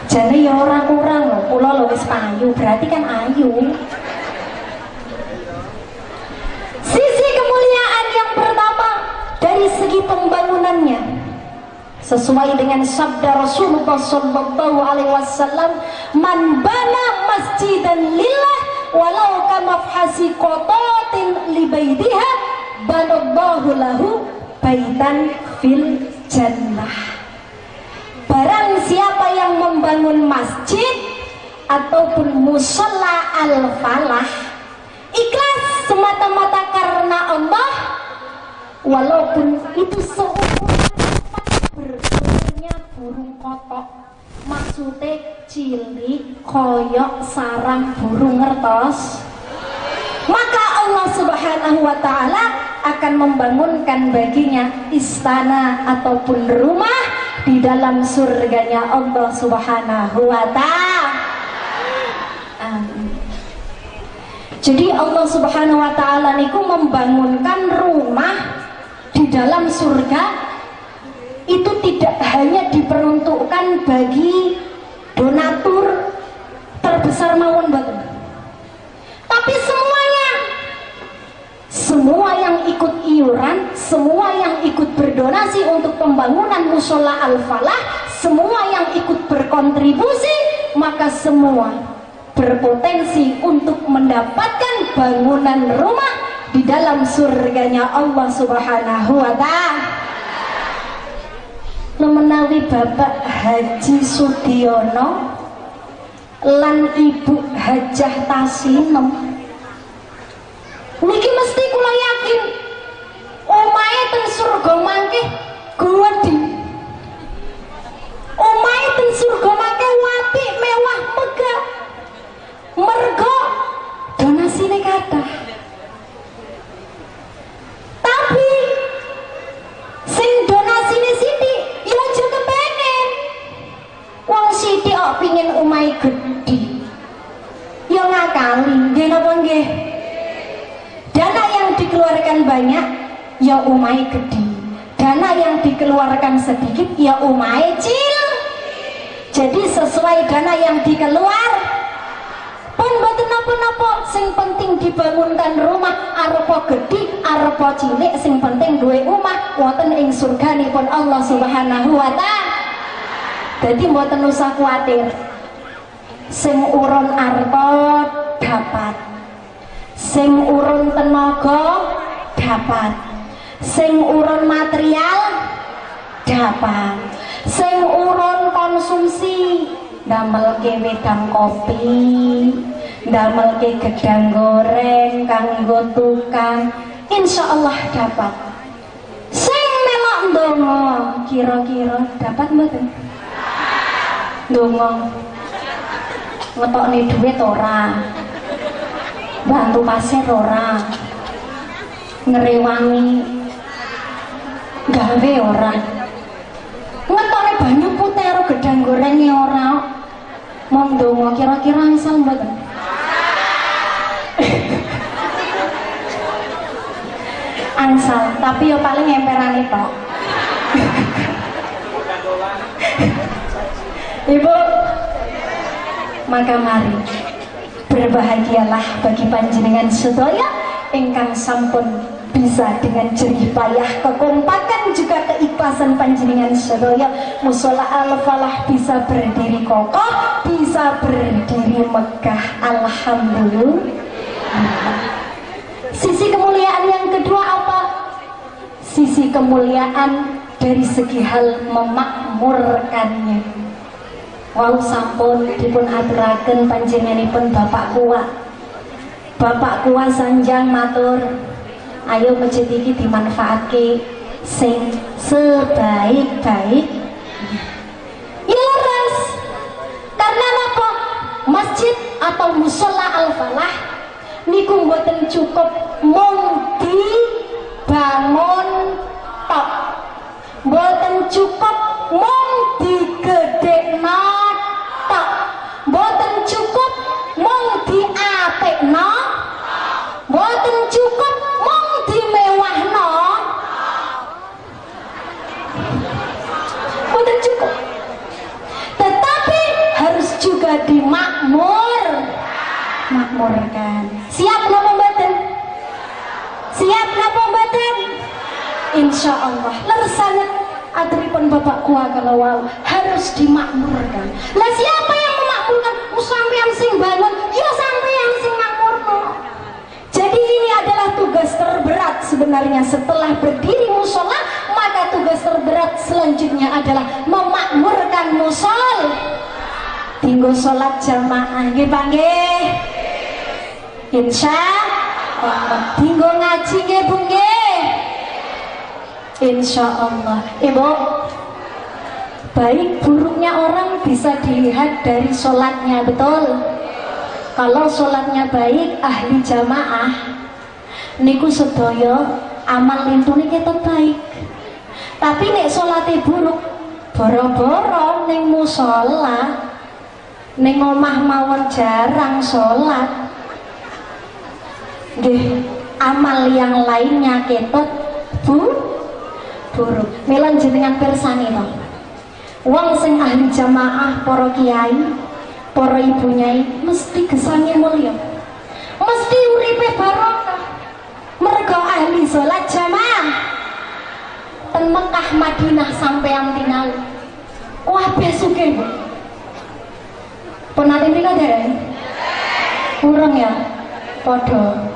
Jane ya ora kurang lho, kula lho wis payu, berarti kan ayu. Sisi kemuliaan yang pertama dari segi pembangunannya, sesuai dengan sabda Rasulullah Sallallahu Alaihi Wasallam, "Man bana masjidan lillah walau kamafhasi qotatin libaidiha banallahu lahu baitan fil jannah." Barang siapa yang membangun masjid ataupun musola Al-Falah ikhlas semata-mata karena Allah, walaupun itu seukuran bertelurnya burung kotok, maksudnya cilik koyok sarang burung, ngertos, maka Allah Subhanahu wa taala akan membangunkan baginya istana ataupun rumah di dalam surganya Allah Subhanahu wa taala. Jadi Allah Subhanahu wa taala niku membangunkan rumah di dalam surga itu tidak hanya diperuntukkan bagi donatur terbesar mawon mboten. Tapi semuanya, semua yang ikut iuran, semua yang ikut berdonasi untuk pembangunan musola Al-Falah, semua yang ikut berkontribusi, maka semua berpotensi untuk mendapatkan bangunan rumah di dalam surganya Allah Subhanahu wa taala. Menawi Bapak Haji Sudiono lan Ibu Hajah Tasinem niki mesti kula yakin omahe ten surga mangke gedhi, omahe ten surga mangke apik, mewah, megah, mergo donasine kathah. Tapi sing donasine sithik ya aja kepengen, wong sithik kok pingin omahe gedhi, ya ngakali, nggih napa nggih? Dana yang dikeluarkan banyak ya omahe gedhi, dana yang dikeluarkan sedikit ya omahe cil. Jadi sesuai dana yang dikeluar pun mboten napa-napa, sing penting dibangunkan rumah, arepa gedhi arepa cilik, sing penting duwe omah wonten ing surganipun Allah Subhanahu wa taala. Dadi mboten usah kuwatir, sing urun arta dapat, sing urun tenaga dapat, sing urun material dapat, sing urun konsumsi damelke wedang kopi, damelke gedang goreng kanggo tukang, insya Allah dapat. Sing melok ndonga kira-kira dapat mboten? Ndonga. Ngetokne duit ora, bantu pasir ora, ngerewangi gawe ora, ngetokne banyu putih karo gedang gorenge ora. Mong ndonga kira-kira angsal mboten? Angsal, tapi yo paling emperane tok. Ibu, maka mari berbahagialah bagi panjenengan sedaya ingkang sampun bisa dengan jerih payah, kekompakan juga keikhlasan panjenengan sedaya mushola Al-Falah bisa berdiri kokoh, bisa berdiri megah. Alhamdulillah. Sisi kemuliaan yang kedua apa? Sisi kemuliaan dari segi hal memakmurkannya. Wau sampun dipun aturaken panjenenganipun Bapak Kuwa. Bapak Kuwa sanjang matur, ayo masjid iki dimanfaatke sing sebaik-baik. Ya leres. Karena napa? Masjid atau mushola Al-Falah niku mboten cukup mung dibangun tok. Mboten cukup mung digedhekno tok. Mboten cukup mung diapikno. Mboten cukup mung dimewahno. Mboten cukup. Tetapi harus juga makmurkan. Siap napa mboten? Siap napa mboten? Insya Allah. Leres sanget aturipun Bapak Kuwa kalau wau harus dimakmurkan. Lah siapa yang memakmurkan? Sampeyan sing bangun, ya sampeyan sing makmurno. Jadi ini adalah tugas terberat sebenarnya. Setelah berdiri mushola, maka tugas terberat selanjutnya adalah memakmurkan mushola. Tinggo sholat jamaah nggih Pak nggih. Insya Allah. Tinggo ngaji nggih Bu nggih. Insya Allah. Ibu, baik buruknya orang bisa dilihat dari sholatnya, betul? Kalau sholatnya baik, ahli jamaah niku sedaya amal lintune ketok baik. Tapi nek sholatnya buruk, boro-boro ning mushola, ning omah mawon jarang sholat, nggih, amal yang lainnya ketot buruk. Mila jenengan pirsani to. Wong sing ahli jamaah, para kiai, para ibu nyai mesti gesange mulya. Mesti uripe barokah. Mergo ahli salat jamaah. Ten Mekah Madinah sampeyan tingali. Kabeh sugih, Bu. Pun nate mriko dereng? Kurang ya? Padha.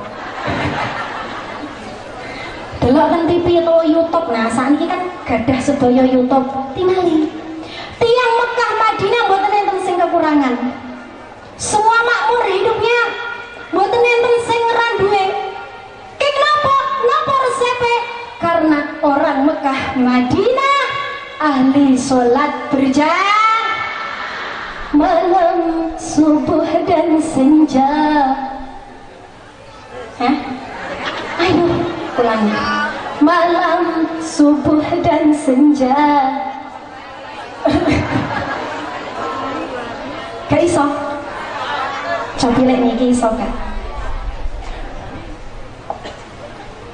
Delok ten TV atau YouTube. Nah, sakniki kan gadah sedaya YouTube. Tingali. Tiang Mekah Madinah mboten enten sing kekurangan. Semua makmur hidupnya. Mboten enten sing ra duwe. Ki kenapa? Napa resepe? Karena orang Mekah Madinah ahli sholat berjamaah malam, subuh dan senja. Hah? Ayo ulangi. Malam, subuh dan senja. Gak iso. Cobi lek niki iso gak?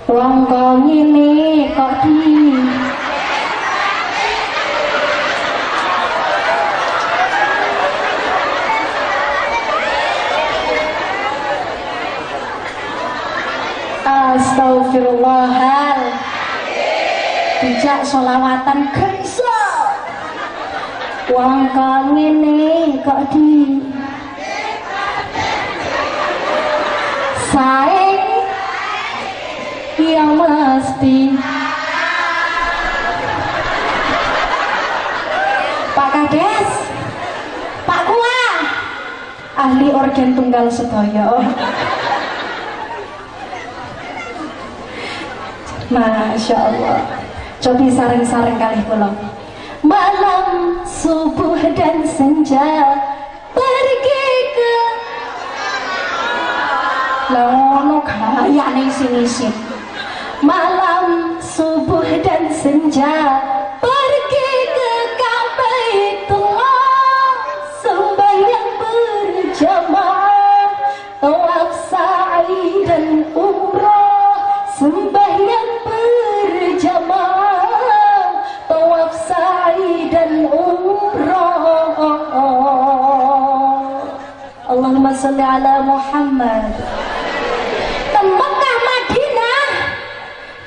Wong kok ngene kok di Astagfirullahal. Dijak sholawatan gak iso. Wong kok ngene kok di saing yang mesti. Pak Kades, Pak Kuwa, ahli organ tunggal sedaya. Masya Allah. Cobi sareng-sareng kali kula. Malam, subuh dan senja pergi ke Lah ngono gayane isin-isin. Malam, subuh dan senja pergi ke Ka'baitullah, sembahyang berjamaah, tawaf sa'i dan umrah, sembahyang berjamaah, tawaf sa'i dan umrah. Allahumma sholli ala Muhammad. Ten Mekah Madinah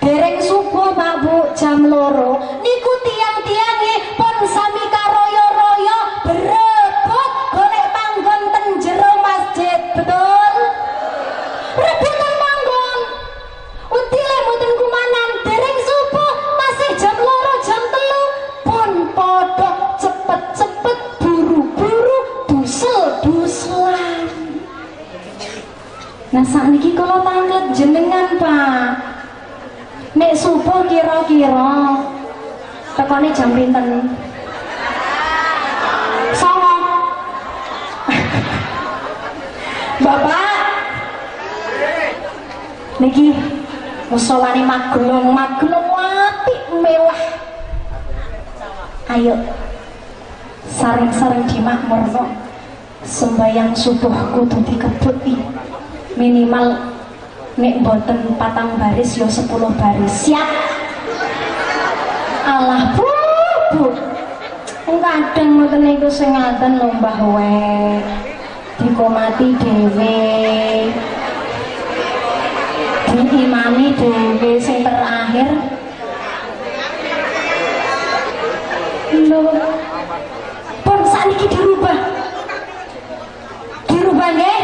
dereng subuh Pak Bu jam 2 niku tiang-tiange pun sami karoyo-royo berebut golek panggon ten jero masjid. Betul? Rebutan panggon. Udile mboten kumanan, dereng subuh masih jam 2 jam 3 pun padha cepet-cepet buru-buru dusel-duselan. Nah sakniki kula tanglet jenengan Pak. Nek subuh kira-kira tekone jam pinten? 9. Bapak niki musolane Magelang, Magelang apik mewah. Ayo sareng-sareng dimakmurno. Sembayang subuh kudu dikebut minimal nek mboten 4 baris ya 10 baris. Siap? Alah bu, bu. Kadang ngoten niku sing ngaten lho Mbah we. Dikomati dhewe. Diimani dhewe sing terakhir. Lho. Pun sakniki dirubah. Dirubah nggih.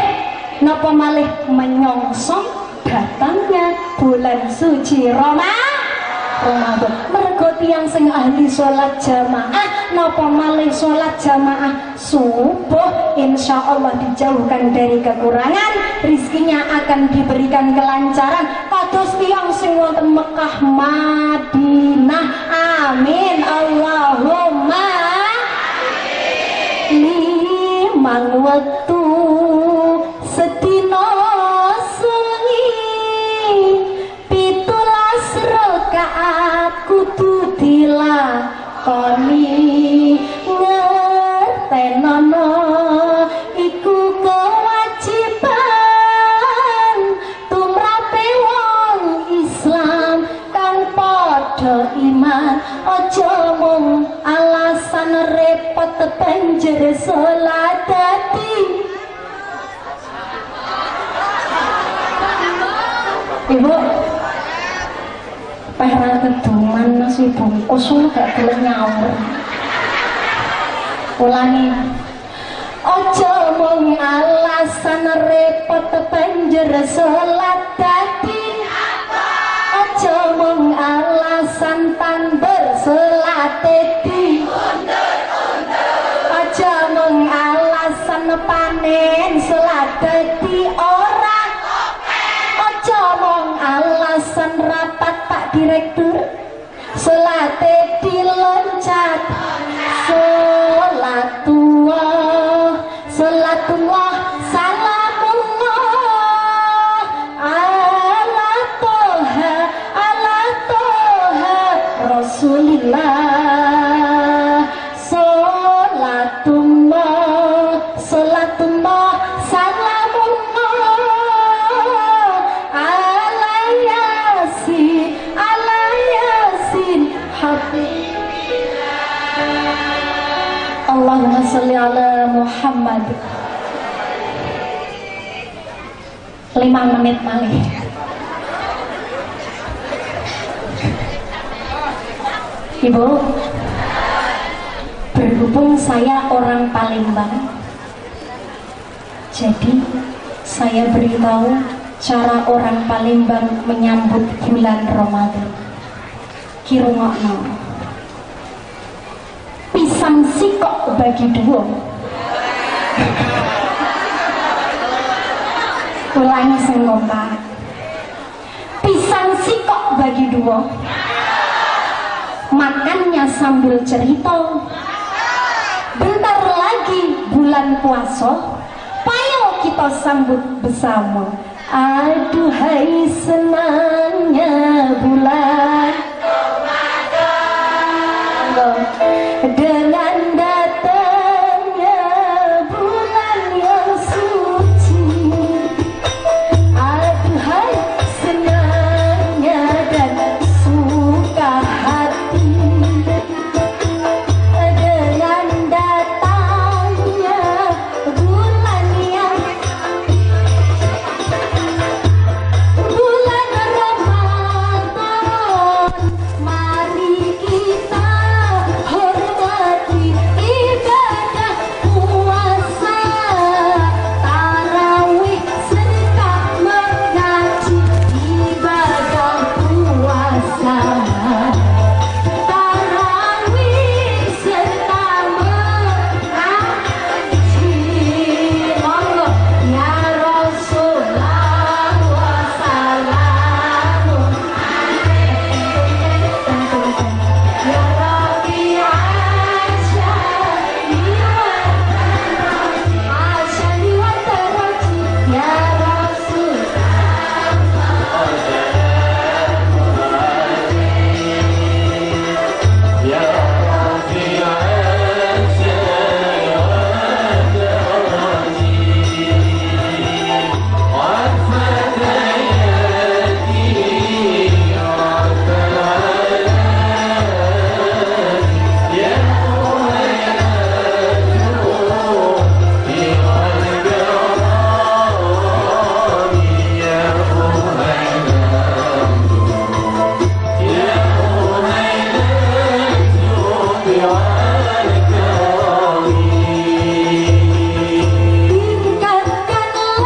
Napa malih menyongsong datangnya bulan suci Ramadan. Mergo tiyang sing ahli salat jamaah napa malih salat jamaah subuh insyaallah dijauhkan dari kekurangan, rizkinya akan diberikan kelancaran kados tiyang sing wonten Mekah Madinah. Amin Allahumma amin. Limang wektu sedina sungi 17 rakaat kudu dilakoni, ngertenono iku kewajiban tumrape wong Islam kang padha iman. Aja mung alasan repot banjur salat dadi. Ibu, peh ra keduman nasi bungkus lu gak boleh nyaur. Ulangi. Ojo mung alasan repot banjur salat dadi. Ojo mung alasan tandur salate di. Ojo mung alasan panen salat dadi ora. Ojo mung alasan rapat Pak Direktur salate diloncat. Salatullah, salatullah, salamullah ala toha, ala toha Rasulillah. Salatullah, salatullah, salamullah ala yasin, ala yasin habib. Allahumma sholli ala Muhammad. 5 menit malih. Ibu, berhubung saya orang Palembang, jadi saya beritahu cara orang Palembang menyambut bulan Ramadan. Kirungokno. Pisang sikok bagi dua. Ulangi sing kompak. Pisang sikok bagi dua. Makannya sambil cerita. Bentar lagi bulan puasa, payo kita sambut bersama. Aduhai senangnya bulan Ramadan dengan datangnya bulan yang suci. Aduhai senangnya dan suka hati dengan datangnya bulan yang bulan Ramadan. Mari kita hormati ibadah puasa, tarawih serta mengaji ibadah puasa, tarawih serta mengaji. Monggo ya Rasulullah wassalamu ya Rabbi asyani wa taraji ya Rasul. Tingkatkanlah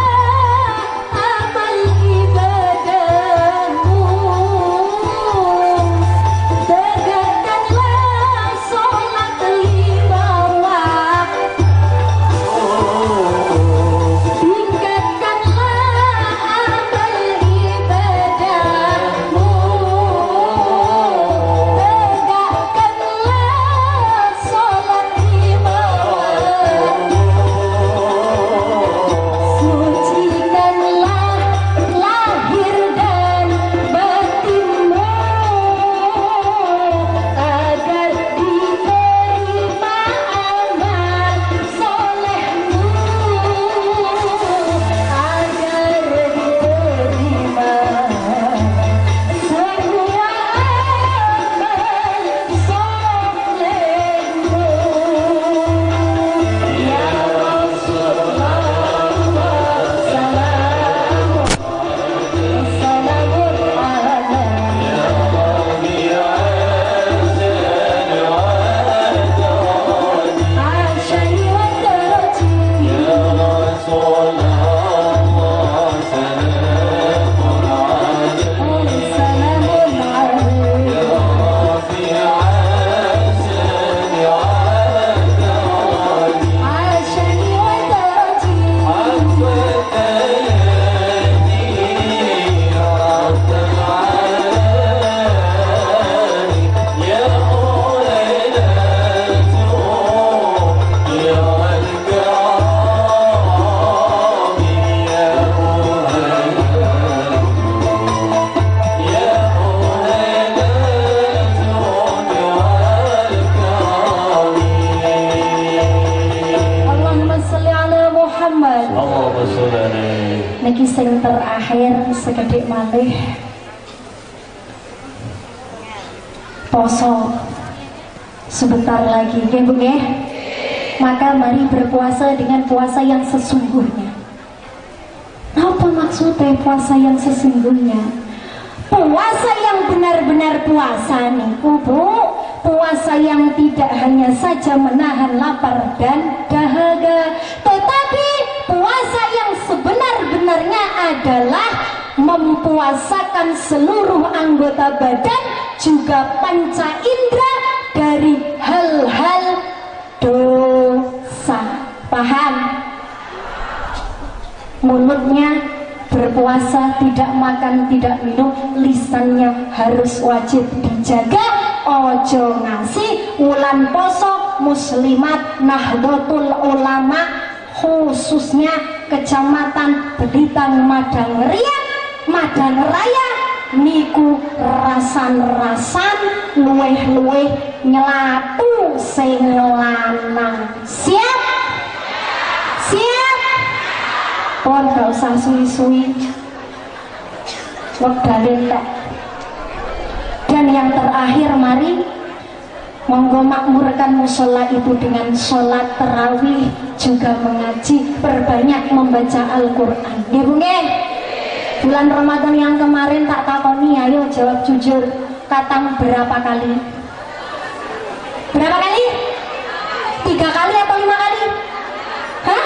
amal ibadahmu, tegakkanlah sholat 5 waktu. Tingkatkanlah amal ibadahmu, tegakkanlah sholat 5 waktu. Sucikanlah lahir dan batinmu agar diterima amal solehmu, agar diterima semua amal solehmu. Ya Rasulullah salamun salamun ala asyani wa taraji. Salamun alaihi asyani wa taraji. Allahumma sholli ala Muhammad. Allahumma sholli alaihi. Niki sing terakhir sekedhik malih poso sebentar lagi nggih Bu nggih. Maka mari berpuasa dengan puasa yang sesungguhnya. Apa maksudnya puasa yang sesungguhnya? Puasa yang benar-benar puasa niku Bu, puasa yang tidak hanya saja menahan lapar dan dahaga, tetapi puasa yang sebenar-benarnya adalah mempuasakan seluruh anggota badan juga panca indera dari hal-hal dosa. Paham? Mulutnya berpuasa tidak makan tidak minum, lisannya harus wajib dijaga. Ojo ngasih wulan poso muslimat Nahdlatul Ulama khususnya Kecamatan Belitang Madang Ria, Madang Raya niku rasan-rasan luweh-luweh nyelatu sing lanang. Siap? Siap? Pon gak usah suwi-suwi, wektune entek. Dan yang terakhir, mari monggo makmurkan musola itu dengan sholat terawih, juga mengaji, perbanyak membaca Al-Quran. Nggih Bu nggih? Bulan Ramadan yang kemarin tak takoni, ayo jawab jujur, katam berapa kali? Berapa kali? 3 kali atau 5 kali? Hah?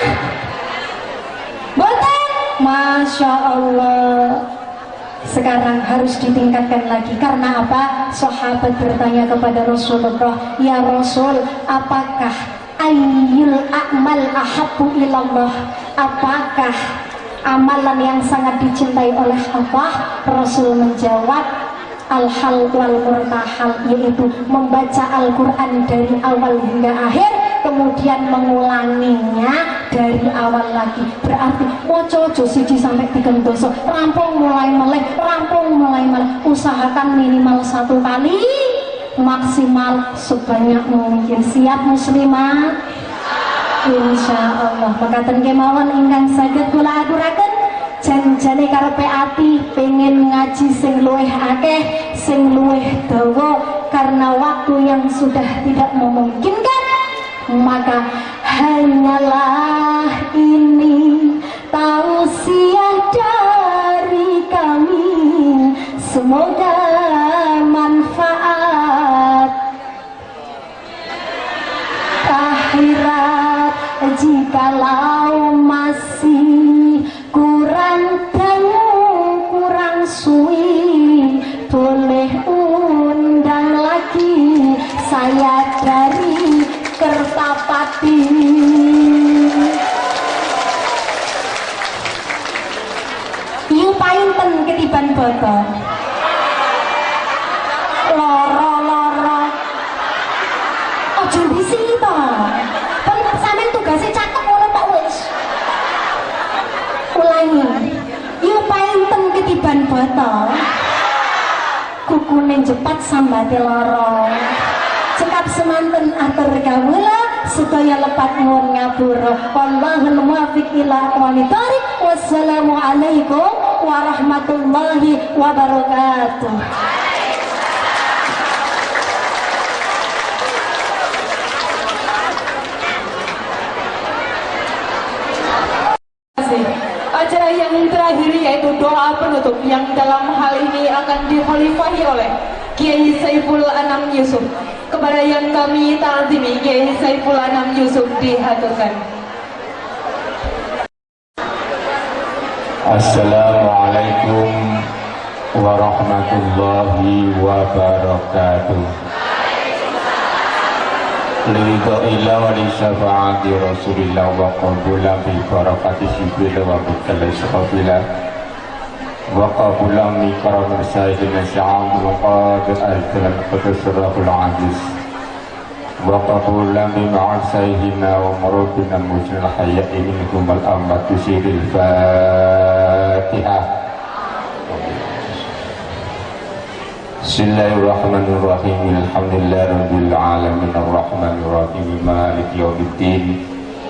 Boten? Masya Allah. Sekarang harus ditingkatkan lagi. Karena apa? Sahabat bertanya kepada Rasulullah, ya Rasul, apakah ayyul a'mal ahabbu ilallah? Apakah amalan yang sangat dicintai oleh Allah? Rasul menjawab, al-hal wal murtahal, yaitu membaca Al-Quran dari awal hingga akhir, kemudian mengulanginya dari awal lagi. Berarti moco ojo 1 sampai 3 doso, rampung mulai meleh, rampung mulai meleh. Usahakan minimal 1 kali, maksimal sebanyak mungkin. Siap muslimah? Insya Allah. Mekaten kemawon ingkang saged kula aturaken. Janjane karepe ati pengen ngaji sing luwih akeh, sing luwih dawa, karena waktu yang sudah tidak memungkinkan, maka hanyalah ini tausiah dari kami, semoga manfaat akhirat. Jikalau masih kurang dangu, kurang suwi, boleh undang lagi saya dari Kertapati. Yu painten ketiban boto loro-loro ojo bisi to. Pun sampean tugase catet ngono tok wis. Ulangi. Yu painten ketiban boto kukune jepat sambate loro. Cekap semanten atur kawula sedaya lepat nyuwun ngapura. Wallahul muwaffiq ila aqwamit thoriq. Wassalamualaikum warahmatullahi wabarakatuh. Acara yang terakhir yaitu doa penutup yang dalam hal ini akan dikhalifahi oleh Kiai Saiful Anam Yusuf. Kepada yang kami ta'zimi, Kiai Saiful Anam Yusuf dihaturkan. Assalamualaikum warahmatullahi wabarakatuh. Ridho ila wa li syafaati Rasulillah wa qabula bi barakati jibril wa bi sabila wa qabula mi karam sayyidina Sya'abul Qadir al-Kalam Qudus Aziz wa qabula mi ma'al sayyidina wa murabina mujnal hayya'i minhum al-ammat siril Fatihah. Bismillahirrahmanirrahim. Alhamdulillahirabbil alamin arrahmanirrahim maliki yaumiddin.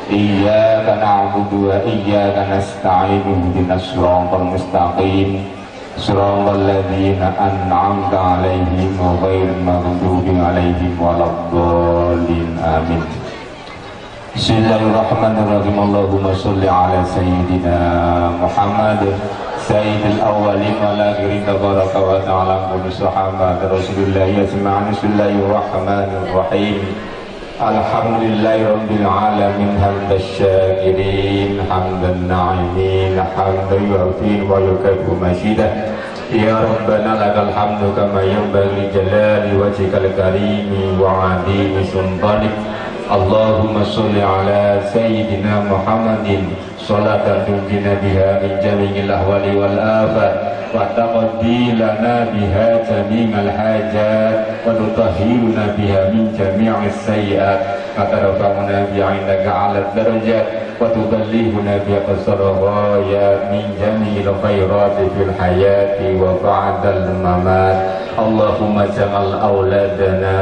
Iyyaka na'budu wa iyyaka nasta'in ihdinas siratal mustaqim siratal ladzina an'amta 'alaihim ghairil maghdubi 'alaihim waladdallin. Amin. Bismillahirrahmanirrahim. Allahumma shalli ala sayyidina Muhammad sayyidil awwalin wal akhirin tabaraka wa ta'ala kullu sahabat Rasulullah yasma'an. Bismillahirrahmanirrahim. Alhamdulillahi rabbil alamin hamdan syakirin hamdan na'imin hamdan yu'fi wa yukafu masyidah. Ya Rabbana lakal hamdu kama yanbaghi jalali wajhikal karimi wa 'azimi sultanik. Allahumma sholli ala sayyidina Muhammadin sholatan tunjina biha min jami'il ahwali wal afat wa taqdi lana biha jami'al hajat wa tutahhiruna biha min jami'is sayyi'at wa tarfa'una biha 'indaka 'ala darajat wa tuballighuna biha aqsal ghayat min jami'il khairati fil hayati wa ba'dal mamat. Allahumma ja'al auladana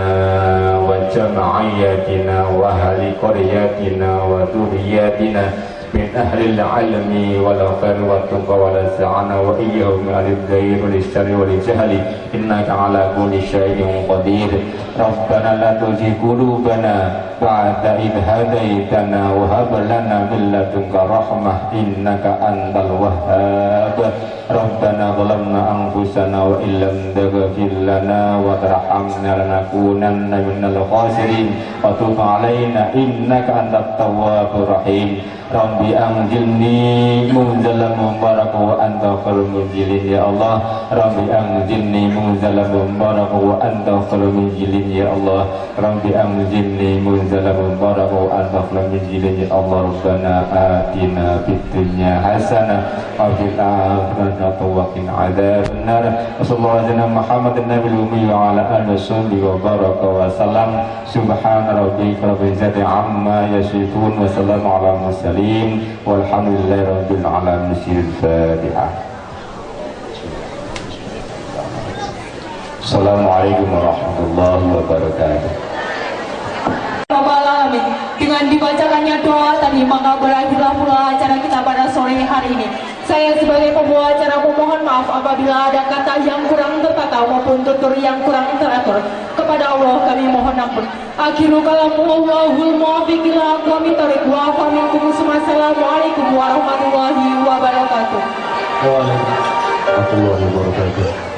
wa jam'iyatina wa ahli qaryatina wa dhurriyyatina min ahli al-ilmi wal khair wa tuqa wal sa'ana wa iyyahum min al-dhayr wal syarri wal jahli innaka ala kulli syai'in qadir. Rabbana la tuzigh qulubana ba'da idh hadaitana wa hab lana min ladunka rahmah innaka antal wahhab. Rabbana zalamna anfusana wa illam taghfir lana wa tarhamna lanakunanna minal khasirin wa tub alaina innaka antat tawwabur rahim. Rabbi anzilni munzalan mubaraka wa anta khairul munzilin ya Allah. Rabbi anzilni munzalan mubaraka wa anta khairul munzilin ya Allah. Rabbi anzilni munzalan mubaraka wa anta khairul munzilin ya Allah. Rabbana atina fid dunya hasanah wa fil akhirati wa qina adzabannar. Sallallahu alaihi Muhammadin nabiyil ummi wa ala alihi wa baraka wa salam. Subhana rabbika rabbil izzati amma yasifun wa salamun ala mursalin walhamdulillahi rabbil alamin. Al-Fatihah. Assalamualaikum warahmatullahi wabarakatuh. Alamin. Dengan dibacakannya doa tadi, maka berakhirlah pula acara kita pada sore hari ini. Saya sebagai pembawa acara memohon maaf apabila ada kata yang kurang tertata maupun tutur yang kurang teratur. Kepada Allah kami mohon ampun. Akhiru kalam wallahul muwaffiq ila aqwamit thoriq. Wa minkum. Assalamualaikum warahmatullahi wabarakatuh. Waalaikumsalam warahmatullahi wabarakatuh.